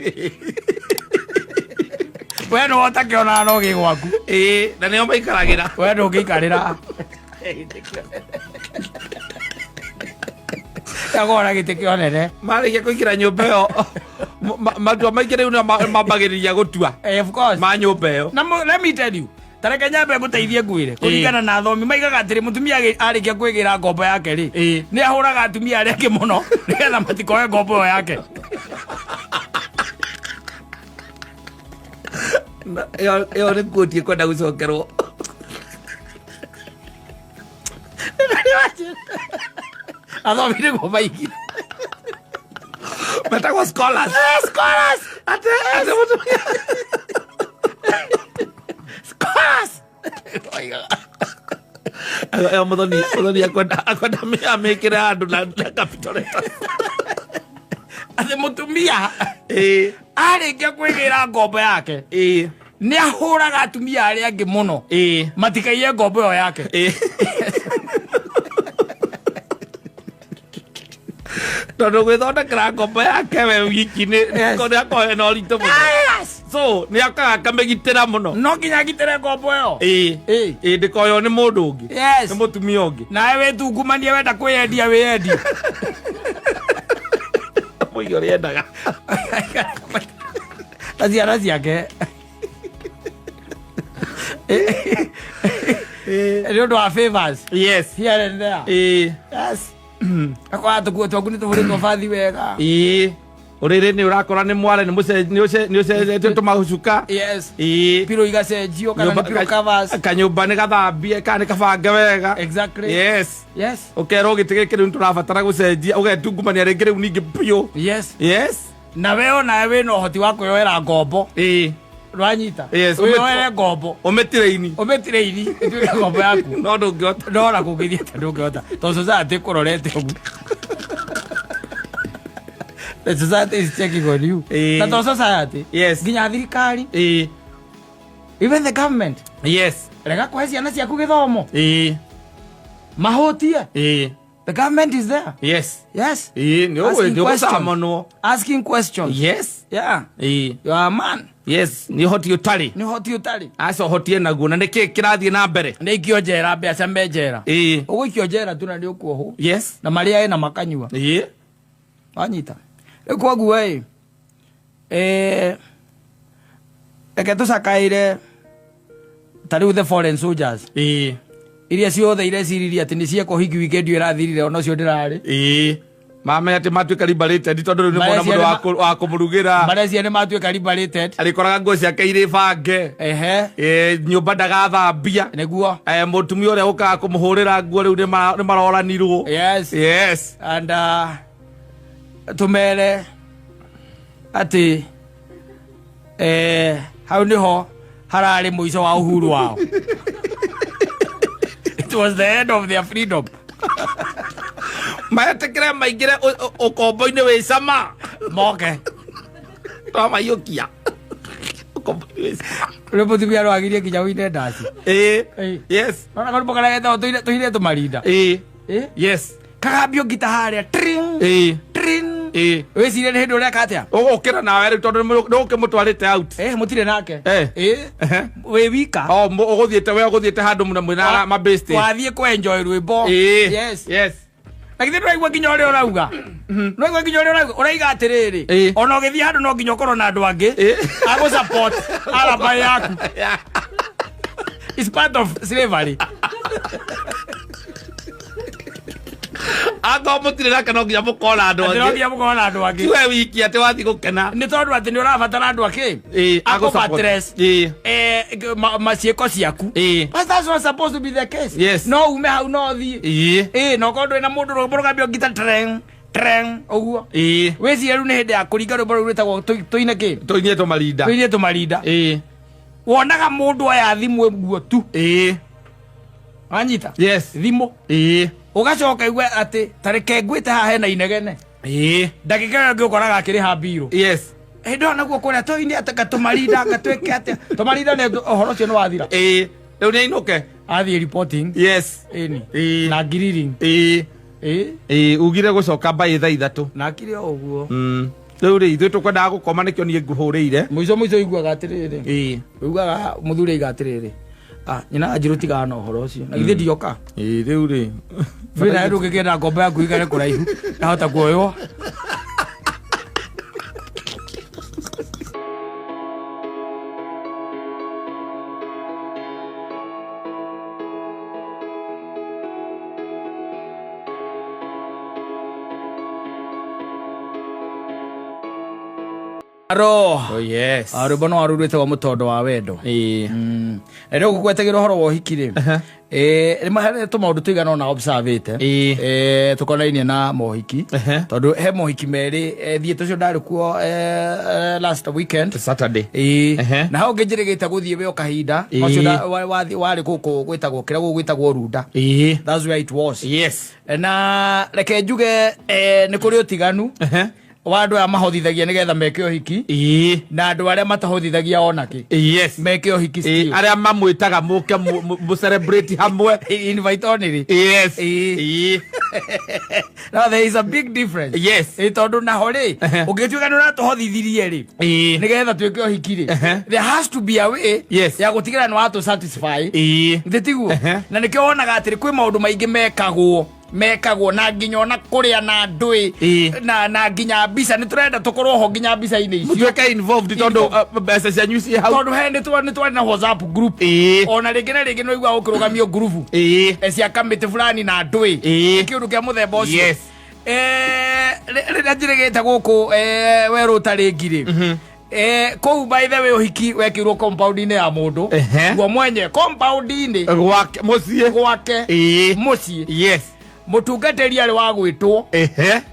We nĩwe ũtakĩonaga no gĩ gwaku. Na nĩo maikaragĩra. We ndũngĩikarĩra. Agora gĩtĩ kĩa ũnene. Marĩkia kũingĩra nyũmba ĩyo, matua maingĩ rĩu nĩo mambagĩrĩria gũtua. Of course. Ma nyũmba ĩyo. Na let me tell you, ta reke nyambe ngũteithie ngwĩre, kũringana na athomi maigaga atĩrĩ, mũtumia arĩkia kwĩgĩra ngombo yake rĩ, nĩ ahũraga atumia arĩa angĩ mũno nĩgetha matikoe ngombo ĩyo yake. Ĩyo nĩ quote ĩkwenda gũcokerwo. Athomi nĩguo maigire. Metagwo scholars. Scholars. Ate, ate mũtumia. Scholars. Ĩyo mũthoni akwenda amĩkĩre handũ na capital letters. Atĩ mũtumia arĩkia kwĩgĩra ngombo yake, nĩ ahũraga atumia arĩa angĩ mũno matikaiye ngombo ĩyo yake. Tondũ gwĩthondekera ngombo yake we wiki nĩ Yes. nĩ akoragwo na ũritũ mũno. Yes. So nĩ akaga akamĩgitĩra mũno. No nginya ngitĩre ngombo ĩyo. Ĩĩ. Ĩĩ. Ĩĩ, ndĩkoywo nĩ mũndũ ũngĩ. Yes. Nĩ mũtumia ũngĩ. Nawe wĩtungumanie, wenda kwĩyendia wĩyendie. Mũige ũrĩa endaga. Na ciana ciake nĩ ũndũ wa favors Yes. here and there. Ĩĩ. Yes, akoya tũkuo twaku nĩ tũhũrĩtwo bathi wega. Ĩĩ, ũrĩrĩ nĩ ũrakora nĩ mware, nĩ ũcenjetio tũmacuka. Yes. Ĩĩ. Pillow igacenjio kana nĩ pillow covers. Kanyũmba nĩ gathambie kana nĩ kabange wega. Exactly. Yes. Yes. Ũkerwo gĩtĩ gĩkĩ rĩu nĩtũrabatara gũcenjia, ũgetungumania rĩngĩ rĩu ningĩ biũ. Yes. Yes. Na we onawe wĩna ũhoti wa kwĩyoera ngombo. Ĩĩ. Rwanyita. Yes. Wĩyoere ngombo. Ũmĩtiraini. Ũmĩtire-ini ĩtuĩke ngombo yaku. No ndũngĩhota. Ndona kũngĩthiĩ atĩa ndũngĩhota, tondũ society ĩkũrorete ũguo. The society is checking on you. Ĩĩ. Na to society, Yes. nginya thirikari, Ĩĩ. even the government. Yes. Rega kũhe ciana ciaku gĩthomo, Ĩĩ. mahũtie. Ĩĩ. The government is there. Yes. Yes. Ĩĩ, nĩ Asking questions. ũgũcamanwo. Asking questions. Yes. Yeah. Ĩĩ. You are a man. Yes, nĩ ũhoti ũtarĩ. Nĩ ũhoti ũtarĩ. Aca, ũhotie naguo na nĩkĩ kĩrathiĩ na mbere. Nĩ ikio njera, mbeca me njera. Ĩĩ. Ũgũikio njera tu na nĩ ũkuohwo. Yes. Na marĩa ena makanyua. Ĩĩ. Wanyita. Rĩu koguo ĩ, reke tũcakaĩre ta rĩu the foreign soldiers Ĩĩ. iria ciothe ireciririe atĩ nĩ ciekwo hiki weekend ĩyo ĩrathirire, ona ũcio ndĩrarĩ. Ĩĩ, mamenya atĩ matuĩka liberated tondũ rĩu nĩ mona Marecia mũndũ wa kũmũrugĩra. Marecia nĩ matuĩka liberated. Arĩkoraga nguo ciake irĩ bange. Ehe. Ĩĩ, nyũmba ndagathambia. Nĩguo. Mũtumia ũrĩa ũkaga kũmũhũrĩra nguo rĩu nĩ maroranirwo. Yes. Yes. And tũmere atĩ hau nĩho hararĩ mũico wa uhuru wao. It was the end of their freedom. Metĩkĩre maingĩre ũkombo-inĩ wĩ cama. Moke. Twamaiyũkia ũkombo-inĩ wĩ cama. Rä mũtumia rwagirie nginya wĩine ndaci. Ĩĩ. Ĩĩ. Yes. Nona karũmbo karĩa getagwo tũine tũmarinda. Ĩĩ. Ĩ? Yes. Kagambio ngita harĩa tring, Ĩĩ. tring. Ĩĩ. Wĩcirie nĩ hĩndĩ ũreka atĩa. Ũgũkĩra nawe rĩu tondũ nĩ ũkĩmũtwarĩte out. Mũtirĩ nake. Eh. Ĩ. Ehe. Wĩ wika. O ũgũthiĩte, we ũgũthiĩte handũ mũno mwĩna mabĩsti. Wathiĩ kwenjoy rwĩmbo. Ĩĩ. Yes. Yes. Na githĩ ndũraigua nginya ũrĩa ũrauga? Ndũraigua nginya ũrĩa ũrauga? Ũraiga atĩrĩrĩ, Ĩĩ. ona ũgĩthiĩ handũ no nginya ũkorwo na andũ angĩ Ĩĩ. agũ support alibi yaku. It's part of slavery. Angorwo mũtirĩ nake no nginya mũkorwo na andũ Atĩ no angĩ. nginya mũkorwo na andũ angĩ. Ti we wiki atĩ wathiĩ gũkena. Nĩ tondũ atĩ nĩ ũrabatara andũ akĩ Ĩĩ, agũ support. agũ-buttress Ĩĩ. maciĩko ciaku. Ĩĩ. But that's not supposed to be the case. Yes. No ume hau no thiĩ. Ĩĩ. Ĩĩ, na ũkorwo ndũrĩ na mũndũ, rwĩmbo rũgambio ngita treng treng ũguo. Ĩĩ. Wĩcirie rĩu nĩ hĩndĩ ya kũringa rwĩmbo rũu rwĩtagwo tũine kĩ? Tũinie tũmarinda. Tũine tũmarinda. Ĩĩ. Wonaga mũndũ oya thimũ ũguo tu. Ĩĩ. Wanyita? Yes. Thimũ. Ĩĩ. Ũgacoka igue atĩ tareke ngwĩte haha hena inegene. Ĩĩ. Ndagĩka ĩyo ĩngĩ ũkoraga akĩrĩha mbirũ. Yes. Hĩndĩ ĩyo naguo kũrĩa tũine atĩ gatũmarinda gatwĩke atĩa. Tũmarinda nĩ ũhoro ũcio nĩ wathira. Ĩĩ, rĩu nĩ ainũke. Athiĩ reporting. Yes. Ĩni. Ĩĩ. Na grilling. Ĩĩ. Ĩĩ. Ĩĩ, ugire gũcoka mbaĩ thaa 3. Na akire o ũguo. Rĩu rĩ, ithuĩ tũkwendaga gũkoma, nĩkĩo niĩ ngũhũrĩire. Mũico mũico iguaga atĩrĩrĩ. Ĩĩ. Ugaga mũthuri aiga atĩrĩrĩ, ah, nyina Wanjirũ tigana na ũhoro ũcio na githĩ ndioka. Ĩĩ, rĩu rĩ, Wĩ nawe ndũngĩkĩenda ngombo yaku ikare kũraihu yahota kuoywo. Aro. Oh yes. Rwĩmbo no rũu rwĩtagwo Mũtondo wa Wendo. Ĩĩ. Na rĩu gũgwetagĩra ũhoro wa ũhiki rĩ, rĩmwe harĩ tũmaũndũ tũigana ũna observĩte Ĩĩ. tũkonainie na mohiki, tondũ he mohiki merĩ thiĩte ũcio ndarĩ kuo last weekend. Saturday. Ĩĩ. Ehe. Na hau ngĩnjĩrĩgĩte gũthiĩ wĩ o kahinda Ĩĩ. ũcio warĩ gũkũ gwĩtagwo kĩrĩa gũkũ gwĩtagwo Runda. Ĩĩ. That's where it was. Yes. Na reke njuge nĩ kũrĩ ũtiganu. Wa andũ aya mahotithagia nĩgetha meke ũhiki na andũ arĩa matahotithagia onakĩ meke ũhiki still. Arĩa mamwĩtaga mũke mũ celebrate hamwe. Invite only. No, there is a big difference. Tondũ naho rĩ, ũngĩtuĩka nĩ ũratũhotithirie rĩ, nĩgetha twĩke ũhiki rĩ, there has to be a way ya gũtigĩra nĩ watũ satisfy. Nĩ tiguo? Na nĩkĩo wonaga atĩrĩ, kwĩ maũndũ maingĩ mekagwo na nginya ona kũrĩa na ndũĩ na nginya mbica nĩ tũrenda tũkorwo ho nginya mbica-inĩ icio. Mũtuĩke involved tondũ mbeca cianyu ciĩ hau. Tondũ he nĩ twarĩ na WhatsApp group. Ona rĩngĩ na rĩngĩ nĩ ũiguaga gũkĩrũgamio group cia kamĩtĩ fulani na ndũĩ. Kĩũndũ kĩa mũthemba ũcio. Rĩrĩa njĩrĩgĩte gũkũ werũ ũtarĩ ngirĩ, kũu by the way ũhiki wekĩirwo compound-inĩ ya mũndũ guo mwenye compound-inĩ. Gwake mũciĩ. Gwake mũciĩ. Mũtungatĩri arĩ wa gwĩtwo.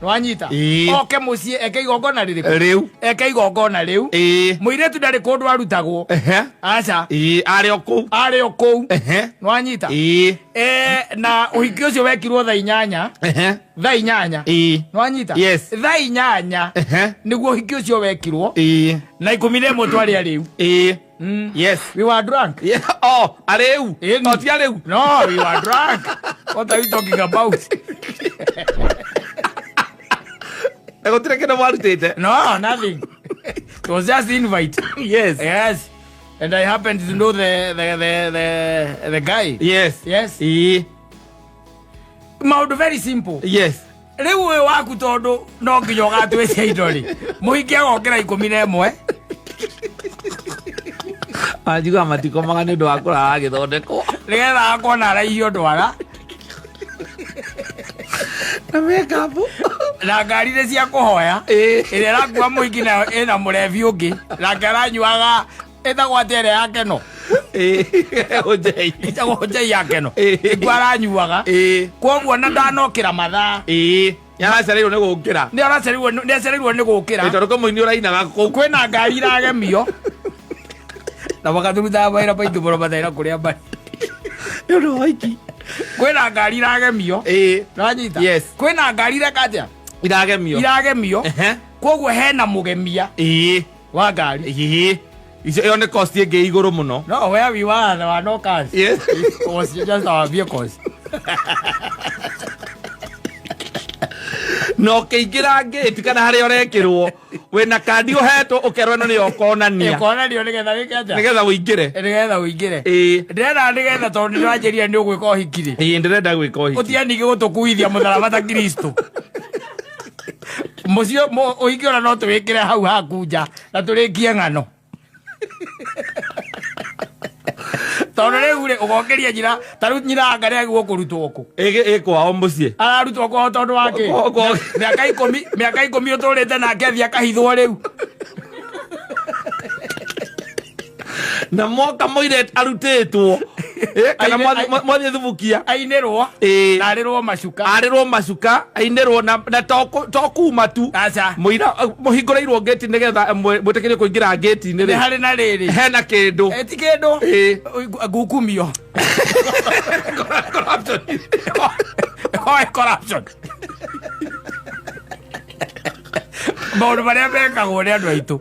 Nĩwanyita? Oke mũciĩ eke igongona rĩrĩkũ? Rĩu. Eke igongona rĩu. Mũirĩtu ndarĩ kũndũ arutagwo. Aca. Arĩ o kũu. Arĩ o kũu. Nĩwanyita? Na ũhiki ũcio wekirwo thaa 8. Thaa 8. Nĩwanyita? Yes. Thaa 8. Nĩguo ũhiki ũcio wekirwo. Na 11 twarĩ arĩu. Yes. We were drunk. Yeah. Oh, arĩu. Ĩni. Oh, ti arĩu. No, we were drunk. What are you talking about? Na gũtirĩ kĩndũ mwarutĩte. No, nothing. It was just invite. Yes. And I happened to know the guy. Yes. Maũndũ very simple. Rĩu ũyũ waku tondũ no nginya ũgatwĩcia indo rĩ, mũhiki agokĩra 11. Anjiguaga matikomaga nĩ ũndũ wa kũrara agĩthondekwo. Nĩgetha akona araihio ndwara. Na makeup. Na ngari nĩ cia kũhoya. Ĩrĩa ĩrakua mũhiki nayo ĩna mũrebi ũngĩ. Nake aranyuaga ĩtagwo atĩa ĩrĩa ya Keno? Ũnjei. Ĩtagwo njei ya Keno. Nĩguo aranyuaga. Kwoguo na ndanokĩra mathaa. Nĩaracereirwo nĩ gũkĩra. Nĩacereirwo nĩ gũkĩra. Tondũ kwĩ mũini ũrainaga kũu. Kwĩna ngari iragemio. Na magatũrutaga mawĩra maingĩ mũno mathaira kũrĩa marĩ. Nĩ ũndũ wa iki. Kwĩna ngari iragemio. Nĩwanyita? Yes. Kwĩna ngari ireka atĩa? Iragemio. Iragemio. Kwoguo hena mũgemia wa ngari. Icio ĩyo nĩ cost ĩngĩ igũrũ mũno. No, where we were, there were no cars. It was just our vehicles. Na ũkĩingĩra ngĩti kana harĩa ũrekĩrwo, wĩna kandi ũhetwo ũkerwo ĩno nĩyo ũkonania. Ũkonanio nĩgetha wĩke atĩa? Nĩgetha ũingĩre. Nĩgetha ũingĩre. Ndĩrenda nĩgetha tondũ nĩndĩranjĩrire nĩ ũgwĩka ũhiki rĩ. Ndĩrenda gwĩka ũhiki. Ũtige ningĩ gũtũkuithia mũtharaba ta Kristo. Mũciĩ, ũhiki ona no tũwĩkĩre hau haku nja na tũrĩkie ng'ano. Tondũ rĩu rĩ, ũgokĩria nyina, ta rĩu nyina anga nĩ agĩrĩirwo kũrutwo kũ? Ĩ kwao mũciĩ. Ararutwo kwao tondũ wa kĩ? Kwao. Mĩaka ikũmi ũtũrĩte nake athiĩ akahithwo rĩu. Na moka mũirĩtu arutĩtwo. Kana mwathiĩ thubukia. Ainĩrwo. Na arĩrwo macuka. Arĩrwo macuka, ainĩrwo na to kuma tu. Aca. Mũira, mũhingũrĩirwo ngĩti nĩgetha mwĩtĩkĩrio kũingĩra ngĩti-inĩ rĩ. Nĩ harĩ na rĩrĩ. Hena kĩndũ. Ti kĩndũ. Ngukumio. Corruption. Oi, corruption. Maũndũ marĩa mekagwo nĩ andũ aitũ.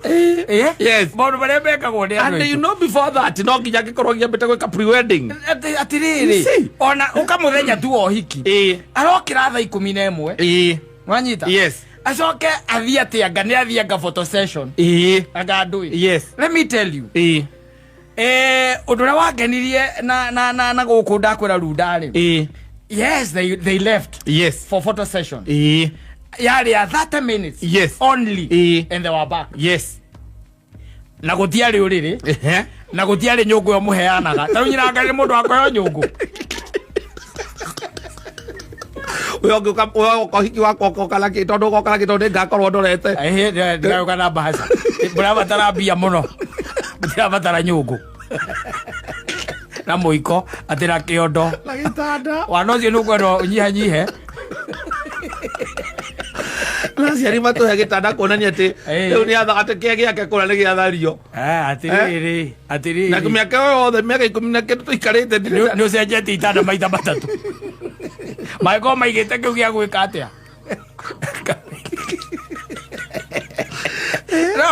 Yes. Maũndũ marĩa mekagwo nĩ andũ And you aitũ. know before that, no nginya angĩkorwo ngĩambĩte gwĩka pre-wedding. Atĩrĩrĩ, You see? ona ũka mũthenya tu wa ũhiki. Arokĩra thaa 11. Wanyita? Yes. Acoke athiĩ atĩ anga nĩ athiĩ anga photo session. Anga ndũĩ. Yes. Let me tell you. Ũndũ ũrĩa wangenirie na gũkũ ndakwĩra Runda rĩ. Yes, they left. Yes. For photo session. Yarĩ ya 30 minutes. Yes. Only. And they were back. Yes. Na gũtiarĩ ũrĩrĩ. Na gũtiarĩ nyũngũ ĩyo mũheanaga. Ta rĩu nyina ngarĩ mũndũ wa kũheo nyũngũ. Ũyũ ũngĩ ũyũ ũka ũhiki wakwa ũkoka na kĩ, tondũ ũgoka na kĩ, tondũ nĩngakorwo ndorete. Ehe, ndĩragũka na mbahaca. Mũrabatara mbia mũno. Mũtirabatara nyũngũ. Na mũiko, atĩ na kĩondo. Na gĩtanda. Wana ũcio nĩ ũkwenda ũnyihanyihe. Na aciari matũhe gĩtanda kuonania atĩ rĩu nĩ atha, atĩ kĩrĩa gĩake kũrĩa nĩ gĩathario. Atĩrĩrĩ, atĩrĩrĩ. Na mĩaka ĩyo yothe, mĩaka ikũmi na kĩndũ tũikarĩte ndirĩ Nĩ ũcenjetie itanda maita matatũ. Mangĩkorwo maigĩte kĩu gĩa gwĩka atĩa?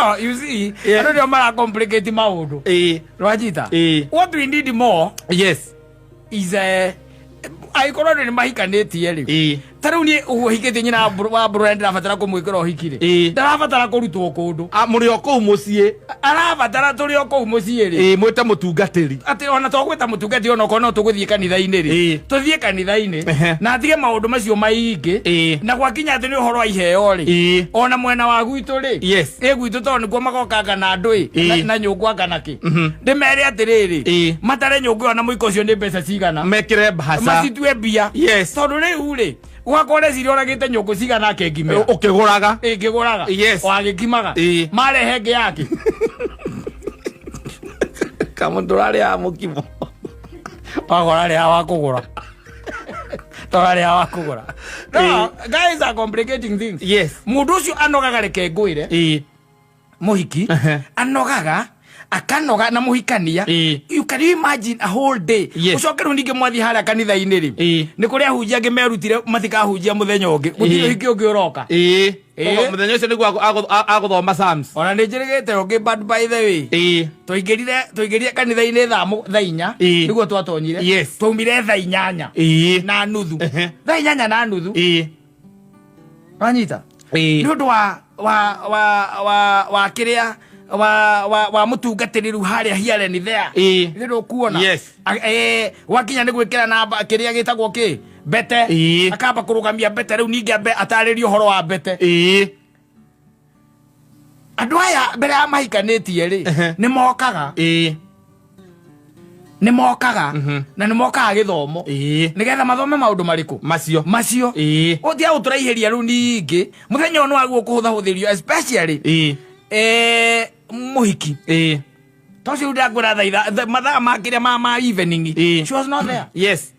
No, you see, Yeah. andũ nĩo mara complicate maũndũ. Ĩĩ. Rwajita. Ĩĩ. What we need more Yes. is angĩkorwo andũ nĩ mahikanĩtie rĩ. Ĩĩ. Ta rĩu niĩ ũguo hikĩtie nyina wa Brian ndĩrabatara kũmwĩkĩra ũhiki rĩ. Ĩĩ. Ndarabatara kũrutwo kũndũ. Ah, mũrĩ o kũu mũciĩ. Arabatara tũrĩ o kũu mũciĩ rĩ. Ĩĩ, mwĩte mũtungatĩri. Atĩ ona to gwĩta mũtungati ona okorwo no tũgũthiĩ kanitha-inĩ rĩ. Ĩĩ. Tũthiĩ kanitha-inĩ Ehe. na atige maũndũ macio maingĩ. Ĩĩ. Na gwakinya atĩ nĩ ũhoro wa iheo rĩ. Ĩĩ. Ona mwena wa gwitũ rĩ. Yes. Ĩ gwitũ tondũ nĩkuo magokanga na andũ ĩ. Ĩĩ. Na nyũngũ anga na kĩ. Ndĩmere atĩrĩrĩ. Ĩĩ. Matare nyũngũ ĩyo na mũiko ũcio nĩ mbeca cigana. Mekĩre mbahaca. Macitue mbia. Yes. Tondũ rĩu rĩ gwakwa ũreciria ũragĩte nyũngũ cigana akengimĩra. Ũkĩgũraga. Ĩngĩgũraga. Yes. O agĩkimaga. Ĩĩ. Marehe ĩngĩ yake. Kamũndũ ũrarĩaga mũkimo. Wagora rĩa wa kũgũra. Tũrarĩa wa kũgũra. No, guys are complicating things. Yes. Mũndũ ũcio anogaga reke ngwĩre. Ĩĩ. Mũhiki Ehe. anogaga akanoga na mũhikania. Ĩĩ. You can you imagine a whole day? Yes. Ũcoke rĩu ningĩ mwathiĩ harĩa kanitha-inĩ rĩ. Ĩĩ. Nĩ kũrĩ ahunjia angĩ merutire matikahunjia mũthenya ũngĩ. Gũtirĩ Ĩĩ. ũhiki ũngĩ ũroka. Ĩĩ. Ĩĩ. Koguo mũthenya ũcio nĩguo agũthoma Psalms. Ona nĩ njĩrĩgĩte ũngĩ, but by the way, Ĩĩ. twaingĩrire kanitha-inĩ thaa 4 Ĩĩ. nĩguo twatonyire. Yes. Twaumire thaa 8 Ĩĩ. na nuthu. Ehe. 8:30. Ĩĩ. Wanyita? Ĩĩ. Nĩ ũndũ wa kĩrĩa wa mũtungatĩri rĩu harĩa hiareni there. Ĩĩ. Nĩ ndũkuona? Yes. Gwakinya nĩ gwĩkĩra namba kĩrĩa gĩtagwo kĩ mbete. Ĩĩ. Akamba kũrũgamia mbete rĩu ningĩ ambe atarĩrie ũhoro wa mbete. Ĩĩ. Andũ aya mbere ya mahikanĩtie rĩ, Ehe. nĩ mokaga. Ĩĩ. Nĩ mokaga na nĩ mokaga gĩthomo. Ĩĩ. Nĩgetha mathome maũndũ marĩkũ? Macio. Macio. Ĩĩ. Ũtia gũtũraihĩria rĩu ningĩ mũthenya ũyũ nĩ waguo kũhũthahũthĩrio especially Ĩĩ. Mũhiki. Ĩĩ. Tocio ndakwĩra mathaa ma kĩrĩa ma evening. Ĩĩ. She was not there. Yes.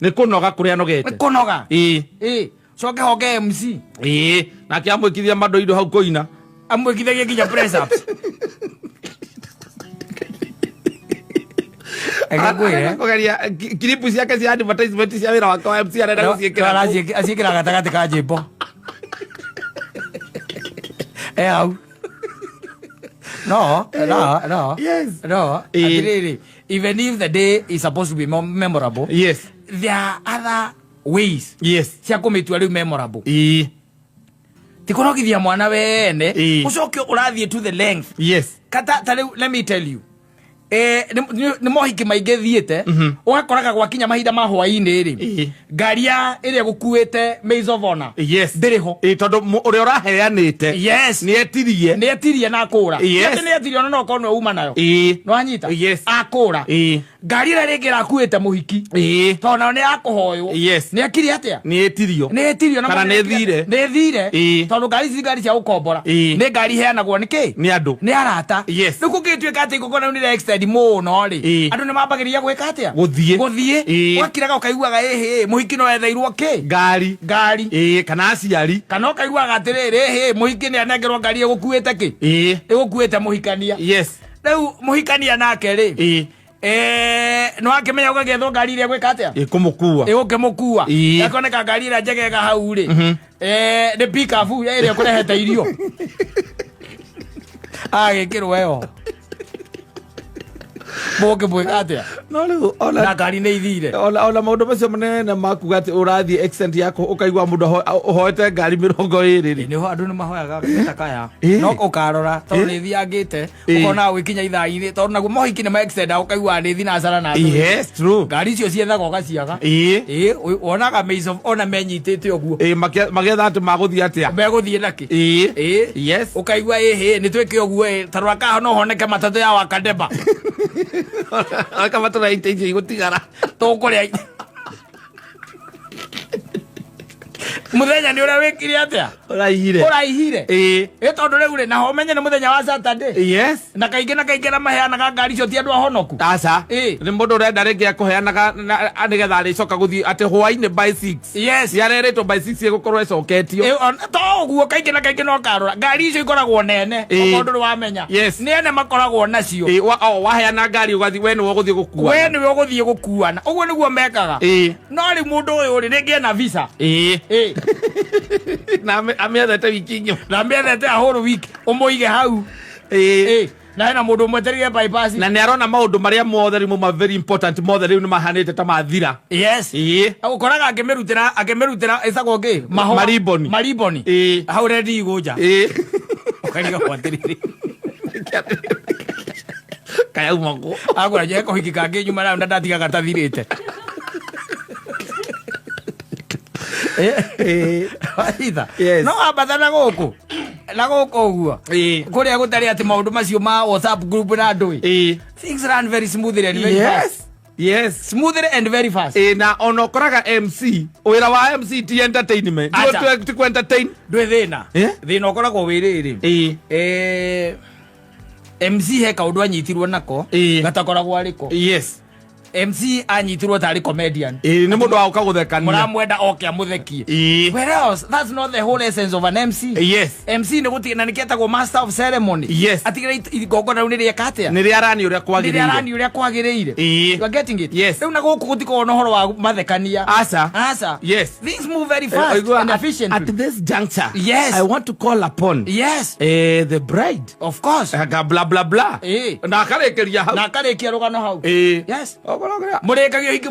Nĩ kũnoga kũrĩa anogete. Nĩ kũnoga. Ĩĩ. Ĩĩ. Coke hoke MC. Ĩĩ. Nake amwĩkithia mandũ indo hau kũina. Amwĩkithagia nginya press ups. Reke ngwĩre. Arenda kũgeria kiripu ciake cia advertisement cia wĩra wake wa MC arenda gũciĩkĩra kũu. Aciĩkĩra gatagatĩ ka njĩmbo. E hau. No, no, no. Yes. No, Ĩĩ. atĩrĩrĩ, even if the day is supposed to be more memorable, Yes. there are other ways Yes. cia kũmĩtua rĩu memorable. Ĩĩ. Ti kũnogithia mwana wene Ĩĩ. ũcoke ũrathiĩ to the length. Yes. Kata ta rĩu, let me tell you, nĩ mohiki maingĩ thiĩte ũgakoraga gwakinya mahinda ma hwaĩ-inĩ rĩ, Ĩĩ. ngari ya ĩrĩa ĩgũkuĩte Maids of Honor Yes. ndĩrĩ ho. Ĩĩ, tondũ ũrĩa ũraheanĩte Yes. nĩ etirie. Nĩ etirie na akũra. Yes. Atĩ nĩ etirie ona no okorwo nĩwe uma nayo. Ĩĩ. Nĩwanyita? Yes. Akũra. Ĩĩ. Ngari ĩrĩa rĩngĩ ĩrakuĩte mũhiki, Ĩĩ. tondũ nayo nĩ yakũhoywo, Yes. nĩ ekire atĩa? Nĩ etirio. Nĩ etirio na Kana mũndũ nĩ ĩthire. nĩ ĩthire. Ĩĩ. Tondũ ngari ici ngari cia gũkombora, Ĩĩ. nĩ ngari iheanagwo nĩ kĩ? Nĩ andũ. Nĩ arata. Yes. Rĩu kũngĩtuĩka atĩ igongona rĩu nĩ rĩa extend mũno rĩ, Ĩĩ. andũ nĩ mambagĩrĩria gwĩka atĩa? Gũthiĩ. Gũthiĩ. Ĩĩ. Ũgakiraga ũkaiguaga ĩhĩ mũhiki no etheirwo kĩ? Ngari. Ngari. Ĩĩ, kana aciari. Kana ũkaiguaga atĩrĩrĩ, ĩhĩ mũhiki nĩ anengerwo ngari ĩgũkuĩte kĩ? Ĩĩ. Ĩgũkuĩte mũhikania. Yes. Rĩu mũhikania nake rĩ, Ĩĩ. Nĩ wakĩmenya ũgagĩethwo ngari ĩrĩa gwĩka atĩa? Ĩkũmũkua. Ĩgũkĩmũkua. Ĩĩ. Yakoneka ngari ĩrĩa njegega hau rĩ, nĩ pickup ĩrĩa ĩkũrehete irio agĩkĩrwo ĩyo mũngĩmwĩka atĩa? No rĩu ona Na ngari nĩ ithire. Ona maũndũ macio manene makuga atĩ ũrathiĩ extent yaku ũkaigua mũndũ ũhoete ngari 20 rĩ. Nĩho andũ nĩ mahoyaga gĩtakaya. Ĩĩ. No ũkarora tondũ Ĩĩ. nĩ thiangĩte Ĩĩ. ũkona gwĩkinya ithaa-inĩ tondũ naguo mohiki nĩ ma-extend ũkaigua nĩ thinacara na andũ. Yes, true. Ngari icio ciethaga ũgaciaga. Ĩĩ. Ĩĩ, wonaga Maids of Honor menyitĩte ũguo. Ĩĩ, magĩetha atĩ magũthiĩ atĩa. Megũthiĩ nakĩ? Ĩĩ. Ĩĩ. Yes. Ũkaigua ĩhĩ nĩ twĩke ũguo ĩ tarora kaha no honeke matatũ ya wakandeba. Aka matũra ite icio igũtigara. Tũkũrĩa mũthenya nĩ ũrĩa wĩkire atĩa? Ũraihire. Ũraihire. Ĩĩ. Ĩ tondũ rĩu rĩ naho ũmenye nĩ mũthenya wa Saturday. Yes. Na kaingĩ na kaingĩ na maheanaga ngari icio ti andũ ahonoku. Aca. Ĩĩ. Nĩ mũndũ ũrenda rĩngĩ akũheanaga nĩgetha arĩcoka gũthiĩ atĩ hwainĩ by 6. Yes. Yarerĩtwo by 6 ĩgũkorwo ĩcoketio. Ĩ, to ũguo kaingĩ na kaingĩ no karora ngari icio ikoragwo nene. Ĩĩ. Okorwo ndũrĩ wamenya, Yes. nĩ ene makoragwo nacio. Ĩĩ, waheana ngari ũgathiĩ we nĩwe ũgũthiĩ gũkua. We nĩwe ũgũthiĩ gũkuana ũguo nĩguo mekaga. Ĩĩ. No rĩu mũndũ ũyũ rĩ rĩngĩ ena visa. Ĩĩ. Ĩĩ. Na amĩethete wiki ng'ima. Na mĩethete a whole week ũmũige hau. Ĩĩ. Na hena mũndũ ũmwetereire bypass. Na nĩ arona maũndũ marĩa mothe rĩu mauma very important mothe rĩu nĩ mahanĩte ta mathira. Yes. Ĩĩ. Ũkoraga akĩmĩrutĩra ĩtagwo kĩ? Mahũa. Mariboni. Mariboni. Ĩĩ. Hau rendi igũnja. Ĩĩ. Ũkarigwo atĩrĩrĩ. Kayauma kũ? Agũra nje kũhiki kangĩ nyuma nayo na ndatiga gatathirĩte. Ĩĩ. Waitha. Yes. No ambata na gũkũ. Na gũkũ ũguo. Ĩĩ. Kũrĩa gũtarĩ atĩ maũndũ macio ma WhatsApp group na andũ ĩ. Ĩĩ. Things run very smoothly and very fast. Yes. Yes. Smoothly and very fast. Ĩĩ, na ona ũkoraga MC, wĩra wa MC ti entertainment. Ti Acha. ti ku entertain. Ndwĩ thĩna. Eh? Thĩna ũkoragwo wĩ rĩrĩ. Ĩĩ. MC he kaũndũ anyitirwo nako Ĩĩ. gatakoragwo arĩko. Yes. MC anyitirwo tarĩ comedian. Ĩĩ, nĩ mũndũ wa gũka gũthekania. Mũramwenda oke amũthekie. Ĩĩ. Whereas that's not the whole essence of an MC. Yes. MC nĩ gũtigĩrĩra na nĩkĩetagwo master of ceremony. Yes. Atigĩrĩra igongona rĩu nĩrĩeka atĩa? Nĩ rĩarani ũrĩa Nĩ kwagĩrĩire. rĩarani ũrĩa kwagĩrĩire. Ĩĩ. You are getting it? Yes. Rĩu na gũkũ gũtikoragwo na ũhoro wa mathekania. Aca. Aca. Yes. Things move very fast Oigua, and at efficiently. this juncture, Yes. I want to call upon Yes. the bride. Of course. Aka bla bla bla. Ĩĩ. Na akarĩkĩria hau. Na akarĩkia rũgano hau. Ĩĩ. Yes. Okorwo Mũrĩkagia ũhiki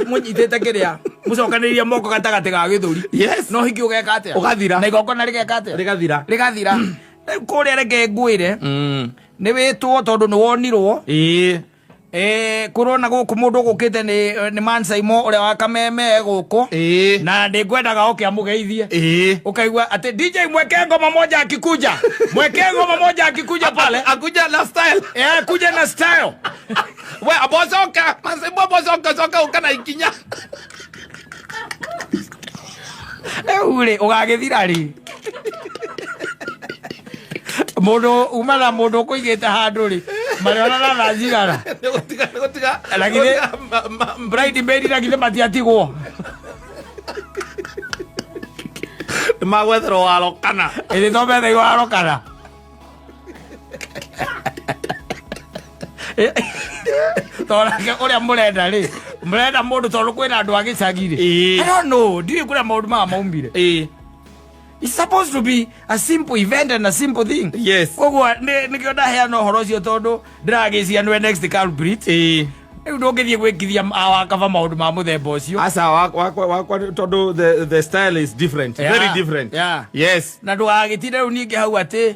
mũnyitĩte kĩrĩa mũcokanĩrĩria moko gatagatĩ ga gĩthũri. Yes. No ũhiki ũgeka atĩa? Ũgathira. Na igongona rĩgeka atĩa? Rĩgathira. Rĩgathira. Rĩu kũrĩa reke ngwĩre Mm. nĩ wĩtwo tondũ nĩ wonirwo. Ĩĩ. Kũrona gũkũ mũndũ ũgũkĩte nĩ Mansaimo ũrĩa wa Kameme gũkũ. Ĩĩ. Na nĩngwendaga oke amũgeithie. Ĩĩ. Ukaigua atĩ DJ mweke ngoma moja akikuja. Mweke ngoma moja akikuja pale. Akuja na style. Kuja na style. We abocoka, Mansaimo abocoka coka ũka na ikinya. Rĩu rĩ ũgagĩthira rĩ? Mũndũ uma na mũndũ ũkũigĩte handũ rĩ marĩona na thaa cigana? Nĩ gũtiga, nĩ gũtiga. Na githĩ bride maid na githĩ matiatigwo? Nĩ magwetherwo waro kana. Ĩthĩ to methairwo waro kana. Tondũ ũrĩa mũrenda rĩ, mũrenda mũndũ tondũ kwĩna andũ a gĩcagi rĩ. Ĩĩ. I don't know, ndiũĩ kũrĩa maũndũ maya maumire. Ĩĩ. It's supposed to be a simple event and a simple thing. Yes. Koguo nĩkĩo ndaheana ũhoro ũcio tondũ ndĩragĩcia nĩwe next culprit. Ĩĩ. Rĩu ndũngĩthiĩ gwĩkithia awakaba maũndũ ma mũthemba ũcio. Aca wakwa tondũ the style is different. Yeah. Very different. Yeah. Yes. Na ndũgagĩtinde rĩu ningĩ hau atĩ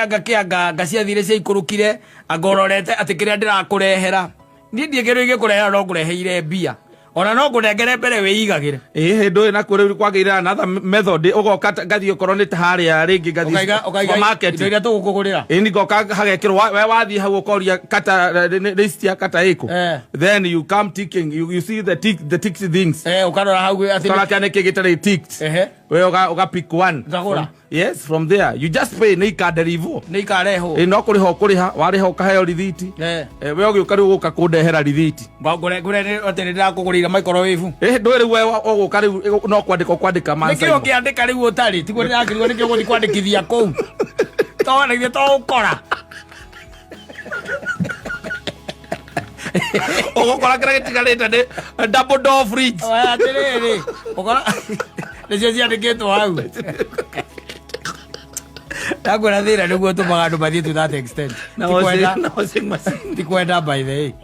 anga kĩanga nga ciathire ciaikũrũkire anga ũrorete atĩ kĩrĩa ndĩrakũrehera. Niĩ ndiĩ kĩndũ ingĩkũrehera no ngũreheire mbia. Ona no ngũnengere mbere wĩigagĩre. Ĩĩ, hĩndĩ ũyũ nakuo rĩu kwagĩire another method ũgoka ngathiĩ okorwo nĩ ta harĩa rĩngĩ ngathiĩ Ũkaiga supermarket. indo iria tũgũkũgũrĩra. Ĩĩ, nĩ ngoka hagekĩrwo we wathiĩ hau ũkoria kata list ya kata ĩkũ. Then you come ticking, you see the tick, the ticked things. Ũkarora hau atĩ Ũkarora kĩa nĩkĩ gĩtarĩ ticked. Ehe. We ũga pick one. Ngagũra. Yes, from there you just pay nĩ ikanderivwo. Nĩ ikarehwo. Ĩĩ, no kũrĩha ũkũrĩha, warĩha ũkaheo rithiti. We ũgĩũka rĩu ũgũka kũndehera rithiti. Ngũre atĩ nĩ ndĩrakũgũrĩire microwave. Ĩĩ, ndũĩ rĩu we ũgũka rĩu no kwandĩka ũkwandĩka Nĩkĩ Mansaimo. ũngĩandĩka rĩu ũtarĩ? Tiguo ndĩrakĩrigwo nĩkĩ ũgũthiĩ kwandĩkithia kũu. To na ithuĩ to ũkora. Ũgũkora kĩrĩa gĩtigarĩte nĩ double door fridge. Oya atĩrĩrĩ, ũkora nĩcio ciandĩkĩtwo hau. Ndakwĩra thĩna nĩguo ũtũmaga andũ mathiĩ to that extent. Na Ti kwenda- washing, na washing machine. ti kwenda by the way.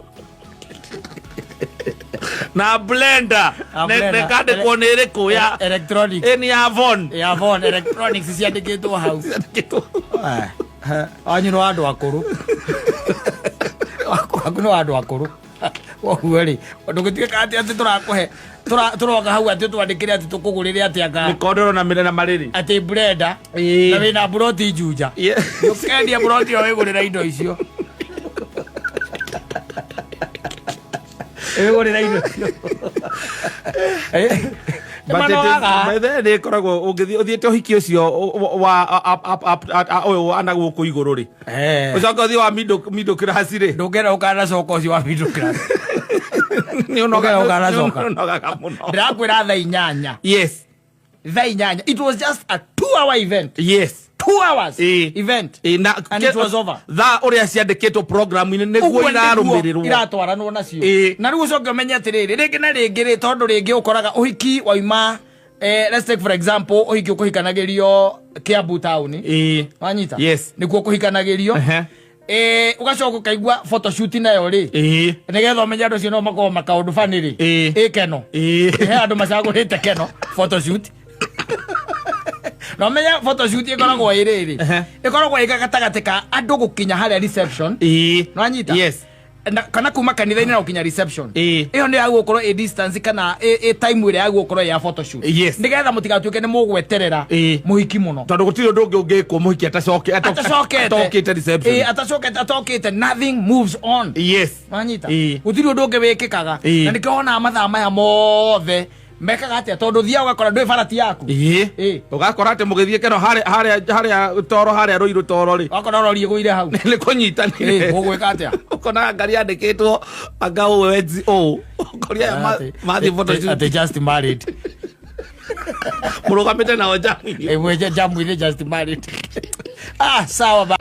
Na blender. Na Ne blender. kandĩkwo nĩ ĩrĩkũ ya Electronics. ĩ nĩ ya Von. Ya Von electronics ciandĩkĩtwo hau. Ciandĩkĩtwo. Wanyu nĩ wa andũ akũrũ. Waku nĩ wa andũ akũrũ. Koguo rĩ, ndũngĩtuĩka atĩ tũrakũhe tũroka hau atĩ twandĩkĩre atĩ tũkũgũrĩre atĩ anga Mĩkondoro na mĩrĩ na marĩrĩ. atĩ blender Ĩĩ. na wĩna mburoti Juja. Yeah. Ndũkendia mburoti ĩyo wĩgũrĩre indo icio. Wĩgũrĩre indo icio. But it is, by the way, nĩ ĩkoragwo ũngĩthiĩ ũthiĩte ũhiki ũcio wa ũyũ wa na gũkũ igũrũ rĩ. Ũcoke ũthiĩ wa middle class rĩ. Ndũngĩenda ũkanacoka ũcio wa middle class. Nĩ Ndũngĩenda ũkanacoka. ũnogaga mũno. Ndĩrakwĩra thaa 8. Yes. Thaa 8. It was just a 2-hour event. Yes. 2 hours Ĩĩ. event. Ĩĩ, na And it was over. Thaa ũrĩa ciandĩkĩtwo programu-inĩ nĩguo Ũguo nĩguo irarũmĩrĩrwo. iratwaranwo nacio. Ĩĩ. Na rĩu ũcoke ũmenye atĩrĩrĩ, rĩngĩ na rĩngĩ rĩ, tondũ rĩngĩ ũkoraga ũhiki wauma Let's take for example ũhiki ũkũhikanagĩrio Kiambu town. Wanyita? Yes. Nĩkuo kũhikanagĩrio. Ũgacoka ũkaigua photoshoot nayo rĩ, nĩgetha ũmenye andũ acio no makorwo makaũndũ bani rĩ, ĩ keno. He andũ macagũrĩte keno photoshoot. Na ũmenye photoshoot ĩkoragwo ĩ rĩrĩ, ĩkoragwo ĩ gatagatĩ ka andũ gũkinya harĩa reception. Nwanyita? Yes. Na, kana kuma kanitha-inĩ na gũkinya reception. Ĩyo nĩ yagũkorwo ĩ distance kana ĩ time ĩrĩa yagũkorwo ĩ ya photoshoot. Nĩgetha mũtigatuĩke nĩ mũgweterera mũhiki mũno. Tondũ gũtirĩ ũndũ ũngĩ ũngĩkwo mũhiki atacokete. Atacokete. Atokĩte reception. Atacokete, atokĩte, nothing moves on. Wanyita? Gũtirĩ ũndũ ũngĩ wĩkĩkaga. Na nĩkĩo wonaga mathaa maya mothe mekaga atĩa, tondũ thiaga ũgakora ndwĩ barati yaku. Ũgakora atĩ mũgĩthiĩ keno harĩa harĩa harĩa toro harĩa rũirũ toro rĩ, wakora rori ĩgũire hau. Nĩ kũnyitanire. Mũgwĩka atĩa? Ũkonaga ngari yandĩkĩtwo anga ũũ wenzi ũũ, ũkoria aya mathiĩ photoshoot. Atĩ just married. Mũrũgamĩte nao njamu-inĩ. Ĩmwe jamu-inĩ, just married. Ah, sawa ba.